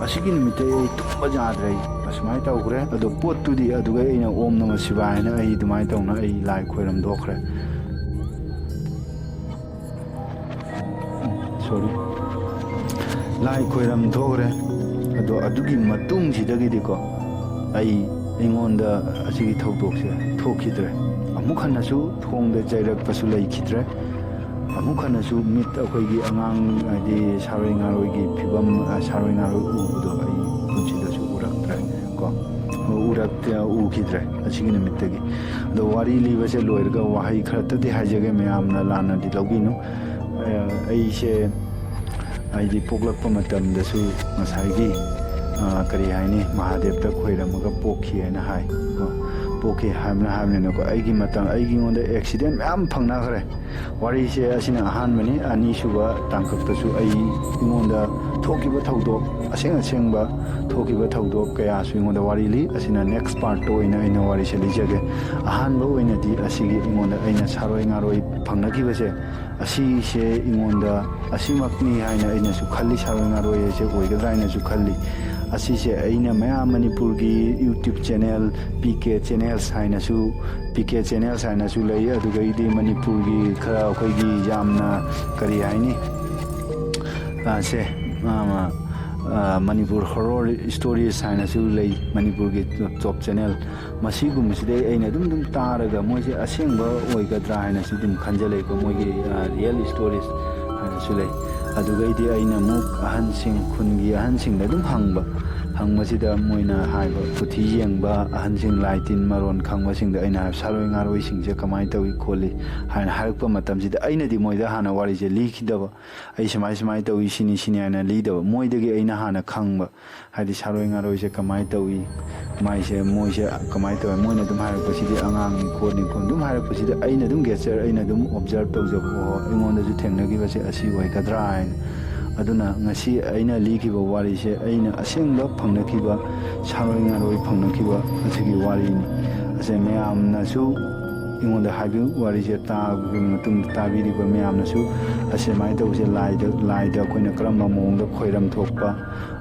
ꯑꯁꯤꯒꯤ ꯅꯨꯃꯤꯠꯇꯩ ꯑꯩ ꯇꯨꯝꯕ ꯌꯥꯗ꯭ꯔꯦ꯫ ꯑꯩ ꯑꯁꯨꯃꯥꯏꯅ ꯇꯧꯈ꯭ꯔꯦ꯫ ꯑꯗꯣ ꯄꯣꯠꯇꯨꯗꯤ ꯑꯗꯨꯒ ꯑꯩꯅ "ꯑꯣꯝ ꯅꯃ ꯁꯤꯕꯥꯌ" ꯍꯥꯏꯅ ꯑꯩ ꯑꯗꯨꯃꯥꯏꯅ ꯇꯧꯅ ꯑꯩ ꯂꯥꯏ ꯈꯣꯏꯔꯝ ꯊꯣꯛꯈ꯭ꯔꯦ꯫ ꯁꯣꯔꯤ꯫ ꯂꯥꯏ ꯈꯣꯏꯔꯝ ꯊꯣꯛꯈ꯭ꯔꯦ꯫ ꯑꯗꯣ ꯑꯗꯨꯒꯤ ꯃꯇꯨꯡꯁꯤꯗꯒꯤꯗꯤꯀꯣ, ꯑꯩ, ꯑꯩꯉꯣꯟꯗ ꯑꯁꯤꯒꯤ ꯊꯧꯗꯣꯛꯁꯦ ꯊꯣꯛꯈꯤꯗ꯭ꯔꯦ꯫ ꯑꯃꯨꯛ ꯍꯟꯅꯁꯨ ꯊꯣꯡꯗ ꯆꯩꯔꯛꯄꯁꯨ ꯂꯩꯈꯤꯗ꯭ꯔꯦ꯫ ꯑꯃꯨꯛ ꯍꯟꯅꯁꯨ ꯃꯤꯠ, ꯑꯩꯈꯣꯏꯒꯤ ꯑꯉꯥꯡ, ꯍꯥꯏꯗꯤ ꯁꯥꯔꯣꯏ ꯉꯥꯔꯣꯏꯒꯤ ꯐꯤꯕꯝ, ꯑ, ꯁꯥꯔꯣꯏ ꯉꯥꯔꯣꯏ ꯎꯕꯗꯣ ꯑꯩ ꯄꯨꯟꯁꯤꯗꯁꯨ ꯎꯔꯛꯇ꯭ꯔꯦ ꯀꯣ꯫ ꯎꯔꯛꯇꯦ, ꯎꯈꯤꯗ꯭ꯔꯦ ꯑꯁꯤꯒꯤ ꯅꯨꯃꯤꯠꯇꯒꯤ꯫ ꯑꯗꯣ ꯋꯥꯔꯤ ꯂꯤꯕꯁꯦ ꯂꯣꯏꯔꯒ ꯋꯥꯍꯩ ꯈꯔꯇꯗꯤ ꯍꯥꯏꯖꯒꯦ, ꯃꯌꯥꯝꯅ ꯂꯥꯟꯅꯗꯤ ꯂꯧꯕꯤꯅꯨ꯫ ꯑ, ꯑꯩꯁꯦ, ꯍꯥꯏꯗꯤ, ꯄꯣꯛꯂꯛꯄ ꯃꯇꯝꯗꯁꯨ ꯉꯁꯥꯏꯒꯤ, ꯑ, ꯀꯔꯤ ꯍꯥꯏꯅꯤ, ꯃꯍꯥꯗꯦꯕꯇ ꯈꯣꯏꯔꯝꯃꯒ ꯄꯣꯛꯈꯤ ꯍꯥꯏꯅ ꯍꯥꯏ ꯀꯣ꯫ ꯄꯣꯛꯈꯤ ꯍꯥꯏꯕꯅ ꯍꯥꯏꯕꯅꯤꯅꯀꯣ, ꯑꯩꯒꯤ ꯃꯇꯝ, ꯑꯩꯒꯤ ꯑꯩꯉꯣꯟꯗ ꯑꯦꯛꯁꯤꯗꯦꯟ ꯃꯌꯥꯝ ꯐꯪꯅꯈ꯭ꯔꯦ꯫ ꯋꯥꯔꯤꯁꯦ ꯑꯁꯤꯅ ꯑꯍꯥꯟꯕꯅꯤ꯫ ꯑꯅꯤꯁꯨꯕ ꯇꯥꯡꯀꯛꯇꯁꯨ ꯑꯩ, ꯑꯩꯉꯣꯟꯗ ꯊꯣꯛꯈꯤꯕ ꯊꯧꯗꯣꯛ, ꯑꯁꯦꯡ ꯑꯁꯦꯡꯕ ꯊꯣꯛꯈꯤꯕ ꯊꯧꯗꯣꯛ ꯀꯌꯥꯁꯨ ꯑꯩꯉꯣꯟꯗ ꯋꯥꯔꯤ ꯂꯤ꯫ ꯑꯁꯤꯅ ꯅꯦꯛꯁ ꯄꯥꯔꯠꯇ ꯑꯣꯏꯅ ꯑꯩꯅ ꯋꯥꯔꯤꯁꯦ ꯂꯤꯖꯒꯦ꯫ ꯑꯍꯥꯟꯕ ꯑꯣꯏꯅꯗꯤ ꯑꯁꯤꯒꯤ ꯑꯩꯉꯣꯟꯗ, ꯑꯩꯅ ꯁꯥꯔꯣꯏ ꯉꯥꯔꯣꯏ ꯐꯪꯅꯈꯤꯕꯁꯦ, ꯑꯁꯤꯁꯦ ꯑꯩꯉꯣꯟꯗ ꯑꯁꯤꯃꯛꯅꯤ ꯍꯥꯏꯅ ꯑꯩꯅꯁꯨ ꯈꯜꯂꯤ, ꯁꯥꯔꯣꯏ ꯉꯥꯔꯣꯏ ꯍꯥꯏꯁꯦ ꯑꯣꯏꯒꯗ꯭ꯔꯥ ꯍꯥꯏꯅꯁꯨ ꯈꯜꯂꯤ꯫ ꯑꯁꯤꯁꯦ ꯑꯩꯅ ꯃꯌꯥꯝ ꯃꯅꯤꯄꯨꯔꯒꯤ YouTube channel, P K Channels ꯍꯥꯏꯅꯁꯨ, ꯄꯤ ꯀꯦ Channels ꯍꯥꯏꯅꯁꯨ ꯂꯩ, ꯑꯗꯨꯒꯩꯗꯤ ꯃꯅꯤꯄꯨꯔꯒꯤ ꯈꯔ ꯑꯩꯈꯣꯏꯒꯤ ꯌꯥꯝꯅ ꯀꯔꯤ ꯍꯥꯏꯅꯤ, ꯑ, ꯁꯦ, ꯑ, ꯑ, ꯃꯅꯤꯄꯨꯔ Horror Stories ꯍꯥꯏꯅꯁꯨ ꯂꯩ, ꯃꯅꯤꯄꯨꯔꯒꯤ top channel꯫ ꯃꯁꯤꯒꯨꯝꯕꯁꯤꯗꯩ ꯑꯩꯅ ꯑꯗꯨꯝ ꯑꯗꯨꯝ ꯇꯥꯔꯒ ꯃꯣꯏꯁꯦ ꯑꯁꯦꯡꯕ ꯑꯣꯏꯒꯗ꯭ꯔꯥ ꯍꯥꯏꯅꯁꯨ ꯑꯗꯨꯝ ꯈꯟꯖꯜꯂꯛꯏꯀꯣ, ꯃꯣꯏꯒꯤ, ꯑ, real stories ꯍꯥꯏꯅꯁꯨ ꯂꯩ꯫ ꯑꯗꯨꯒꯩꯗꯤ ꯑꯩꯅ ꯑꯃꯨꯛ ꯑꯍꯟꯁꯤꯡ, ꯈꯨꯟꯒꯤ ꯑꯍꯟꯁꯤꯡꯗ ꯑꯗꯨꯝ ꯍꯪꯕ꯫ ꯍꯪꯕꯁꯤꯗ ꯃꯣꯏꯅ ꯍꯥꯏꯕ, ꯀꯨꯊꯤ ꯌꯦꯡꯕ ꯑꯍꯟꯁꯤꯡ, ꯂꯥꯏ ꯇꯤꯟ ꯃꯔꯣꯟ ꯈꯪꯕꯁꯤꯡꯗ ꯑꯩꯅ ꯍꯥꯏꯕ, "ꯁꯥꯔꯣꯏ ꯉꯥꯔꯣꯏꯁꯤꯡꯁꯦ ꯀꯃꯥꯏꯅ ꯇꯧꯏ ꯈꯣꯠꯂꯤ?" ꯍꯥꯏꯅ ꯍꯥꯏꯔꯛꯄ ꯃꯇꯝꯁꯤꯗ ꯑꯩꯅꯗꯤ ꯃꯣꯏꯗ ꯍꯥꯟꯅ ꯋꯥꯔꯤꯁꯦ ꯂꯤꯈꯤꯗꯕ꯫ ꯑꯩ ꯁꯨꯃꯥꯏ ꯁꯨꯃꯥꯏ ꯇꯧꯏ, ꯁꯤꯅꯤ ꯁꯤꯅꯤ ꯍꯥꯏꯅ ꯂꯤꯗꯕ꯫ ꯃꯣꯏꯗꯒꯤ ꯑꯩꯅ ꯍꯥꯟꯅ ꯈꯪꯕ꯫ ꯍꯥꯏꯗꯤ ꯁꯥꯔꯣꯏ ꯉꯥꯔꯣꯏꯁꯦ ꯀꯃꯥꯏꯅ ꯇꯧꯏ, ꯃꯥꯏꯁꯦ, ꯃꯣꯏꯁꯦ ꯀꯃꯥꯏꯅ ꯇꯧꯏ, ꯃꯣꯏꯅ ꯑꯗꯨꯝ ꯍꯥꯏꯔꯛꯄꯁꯤꯗꯤ ꯑꯉꯥꯡꯅꯤ ꯈꯣꯠꯅꯤ ꯈꯣꯠꯅꯤ ꯑꯗꯨꯝ ꯍꯥꯏꯔꯛꯄꯁꯤꯗꯤ ꯑꯩꯅ ꯑꯗꯨꯝ ꯒꯦꯆꯔ, ꯑꯩꯅ ꯑꯗꯨꯝ observe ꯇꯧꯖꯕ, "ꯑꯣ, ꯑꯩꯉꯣꯟꯗꯁꯨ ꯊꯦꯡꯅꯈꯤꯕꯁꯦ ꯑꯁꯤ ꯑꯣꯏꯒꯗ꯭ꯔꯥ?" ꯍꯥꯏꯅ꯫ ꯑꯗꯨꯅ ꯉꯁꯤ ꯑꯩꯅ ꯂꯤꯈꯤꯕ ꯋꯥꯔꯤꯁꯦ ꯑꯩꯅ ꯑꯁꯦꯡꯕ ꯐꯪꯅꯈꯤꯕ, ꯁꯥꯔꯣꯏ ꯉꯥꯔꯣꯏ ꯐꯪꯅꯈꯤꯕ ꯑꯁꯤꯒꯤ ꯋꯥꯔꯤꯅꯤ꯫ ꯑꯁꯦ ꯃꯌꯥꯝꯅꯁꯨ ꯑꯩꯉꯣꯟꯗ ꯍꯥꯏꯕꯤꯌꯨ, ꯋꯥꯔꯤꯁꯦ ꯇꯥꯕꯒꯤ ꯃꯇꯨꯡꯗ ꯇꯥꯕꯤꯔꯤꯕ ꯃꯌꯥꯝꯅꯁꯨ ꯑꯁꯨꯃꯥꯏꯅ ꯇꯧꯕꯁꯦ ꯂꯥꯏꯗ, ꯂꯥꯏꯗ ꯑꯩꯈꯣꯏꯅ ꯀꯔꯝꯕ ꯃꯑꯣꯡꯗ ꯈꯣꯏꯔꯝ ꯊꯣꯛꯄ,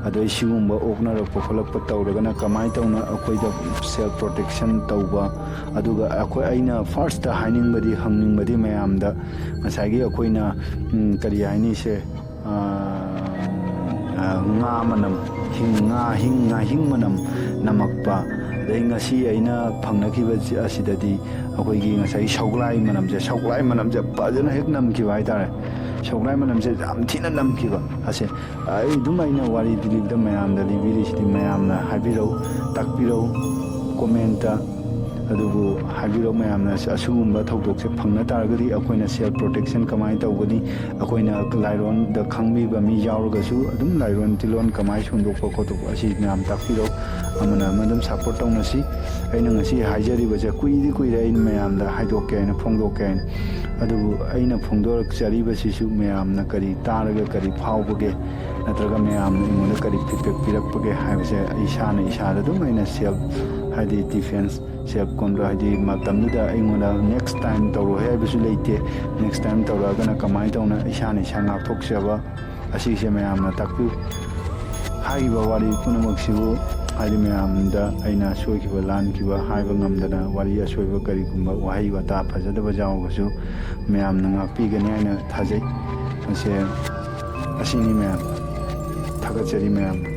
ꯑꯗꯩ ꯁꯤꯒꯨꯝꯕ ꯑꯣꯛꯅꯔꯛꯄ ꯈꯣꯠꯂꯛꯄ ꯇꯧꯔꯒꯅ ꯀꯃꯥꯏꯅ ꯇꯧꯅ ꯑꯩꯈꯣꯏꯗ self protection ꯇꯧꯕ, ꯑꯗꯨꯒ ꯑꯩꯈꯣꯏ, ꯑꯩꯅ first ꯍꯥꯏꯅꯤꯡꯕꯗꯤ, ꯍꯪꯅꯤꯡꯕꯗꯤ ꯃꯌꯥꯝꯗ ꯉꯁꯥꯏꯒꯤ ꯑꯩꯈꯣꯏꯅ, ꯎꯝ, ꯀꯔꯤ ꯍꯥꯏꯅꯤ ꯁꯦ, ꯑ, ꯑ, ꯉꯥ ꯃꯅꯝ, ꯍꯤꯡ, ꯉꯥ, ꯍꯤꯡ, ꯉꯥꯍꯤꯡ ꯃꯅꯝ ꯅꯝꯃꯛꯄ, ꯑꯗꯩ ꯉꯁꯤ ꯑꯩꯅ ꯐꯪꯅꯈꯤꯕ ꯑꯁꯤꯗꯗꯤ ꯑꯩꯈꯣꯏꯒꯤ ꯉꯁꯥꯏ ꯁꯧꯒ꯭ꯂꯥꯏ ꯃꯅꯝꯁꯦ, ꯁꯧꯒ꯭ꯂꯥꯏ ꯃꯅꯝꯁꯦ ꯐꯖꯅ ꯍꯦꯛ ꯅꯝꯈꯤꯕ ꯍꯥꯏꯇꯥꯔꯦ꯫ ꯁꯧꯒ꯭ꯂꯥꯏ ꯃꯅꯝꯁꯦ ꯌꯥꯝ ꯊꯤꯅ ꯅꯝꯈꯤꯕ ꯑꯁꯦ꯫ ꯑꯩ ꯑꯗꯨꯝ ꯑꯩꯅ ꯋꯥꯔꯤ ꯂꯤꯕꯗ ꯃꯌꯥꯝꯗ ꯂꯤꯕꯤꯔꯤꯁꯤꯗꯤ ꯃꯌꯥꯝꯅ ꯍꯥꯏꯕꯤꯔꯧ, ꯇꯥꯛꯄꯤꯔꯧ comment꯫ ꯑꯗꯨꯕꯨ ꯍꯥꯏꯕꯤꯔꯧ ꯃꯌꯥꯝꯅ ꯑꯁꯤꯒꯨꯝꯕ ꯊꯧꯗꯣꯛꯁꯦ ꯐꯪꯅ ꯇꯥꯔꯒꯗꯤ ꯑꯩꯈꯣꯏꯅ self protection ꯀꯃꯥꯏꯅ ꯇꯧꯒꯅꯤ? ꯑꯩꯈꯣꯏꯅ ꯂꯥꯏꯔꯣꯟꯗ ꯈꯪꯕꯤꯕ ꯃꯤ ꯌꯥꯎꯔꯒꯁꯨ ꯑꯗꯨꯝ ꯂꯥꯏꯔꯣꯟ ꯇꯤꯜꯂꯣꯟ ꯀꯃꯥꯏꯅ ꯁꯟꯗꯣꯛꯄ ꯈꯣꯠꯇꯣꯛꯄ ꯑꯁꯤ ꯃꯌꯥꯝ ꯇꯥꯛꯄꯤꯔꯧ꯫ ꯑꯃꯅ ꯑꯃ ꯑꯗꯨꯝ support ꯇꯧꯅꯁꯤ꯫ ꯑꯩꯅ ꯉꯁꯤ ꯍꯥꯏꯖꯔꯤꯕꯁꯦ ꯀꯨꯏꯗꯤ ꯀꯨꯏꯔꯦ ꯑꯩꯅ ꯃꯌꯥꯝꯗ ꯍꯥꯏꯗꯣꯛꯀꯦ ꯍꯥꯏꯅ, ꯐꯣꯡꯗꯣꯛꯀꯦ ꯍꯥꯏꯅ꯫ ꯑꯗꯨꯕꯨ ꯑꯩꯅ ꯐꯣꯡꯗꯣꯔꯛꯆꯔꯤꯕꯁꯤꯁꯨ ꯃꯌꯥꯝꯅ ꯀꯔꯤ ꯇꯥꯔꯒ ꯀꯔꯤ ꯐꯥꯎꯕꯒꯦ, ꯅꯠꯇ꯭ꯔꯒ ꯃꯌꯥꯝꯅ ꯑꯩꯉꯣꯟꯗ ꯀꯔꯤ feedback ꯄꯤꯔꯛꯄꯒꯦ ꯍꯥꯏꯕꯁꯦ ꯑꯩ ꯏꯁꯥꯅ ꯏꯁꯥꯗ ꯑꯗꯨꯝ ꯑꯩꯅ self, ꯍꯥꯏꯗꯤ defence, self control, ꯍꯥꯏꯗꯤ ꯃꯇꯝꯗꯨꯗ ꯑꯩꯉꯣꯟꯗ next time ꯇꯧꯔꯣꯏ ꯍꯥꯏꯕꯁꯨ ꯂꯩꯇꯦ꯫ Next time ꯇꯧꯔꯛꯑꯒꯅ ꯀꯃꯥꯏꯅ ꯇꯧꯅ ꯏꯁꯥꯅ ꯏꯁꯥ ꯉꯥꯛꯊꯣꯛꯆꯕ, ꯑꯁꯤꯁꯦ ꯃꯌꯥꯝꯅ ꯇꯥꯛꯄꯤꯌꯨ꯫ ꯍꯥꯏꯔꯤꯕ ꯋꯥꯔꯤ ꯄꯨꯝꯅꯃꯛꯁꯤꯕꯨ, ꯍꯥꯏꯗꯤ, ꯃꯌꯥꯝꯗ ꯑꯩꯅ ꯁꯣꯏꯈꯤꯕ ꯂꯥꯟꯈꯤꯕ ꯍꯥꯏꯕ ꯉꯝꯗꯅ, ꯋꯥꯔꯤ ꯑꯁꯣꯏꯕ ꯀꯔꯤꯒꯨꯝꯕ ꯋꯥꯍꯩ ꯋꯥꯇꯥ ꯐꯖꯗꯕ ꯌꯥꯎꯔꯒꯁꯨ ꯃꯌꯥꯝꯅ ꯉꯥꯛꯄꯤꯒꯅꯤ ꯍꯥꯏꯅ ꯊꯥꯖꯩ꯫ ꯃꯁꯦ ꯑꯁꯤꯅꯤ ꯃꯌꯥꯝ꯫ ꯊꯥꯒꯠꯆꯔꯤ ꯃꯌꯥꯝ꯫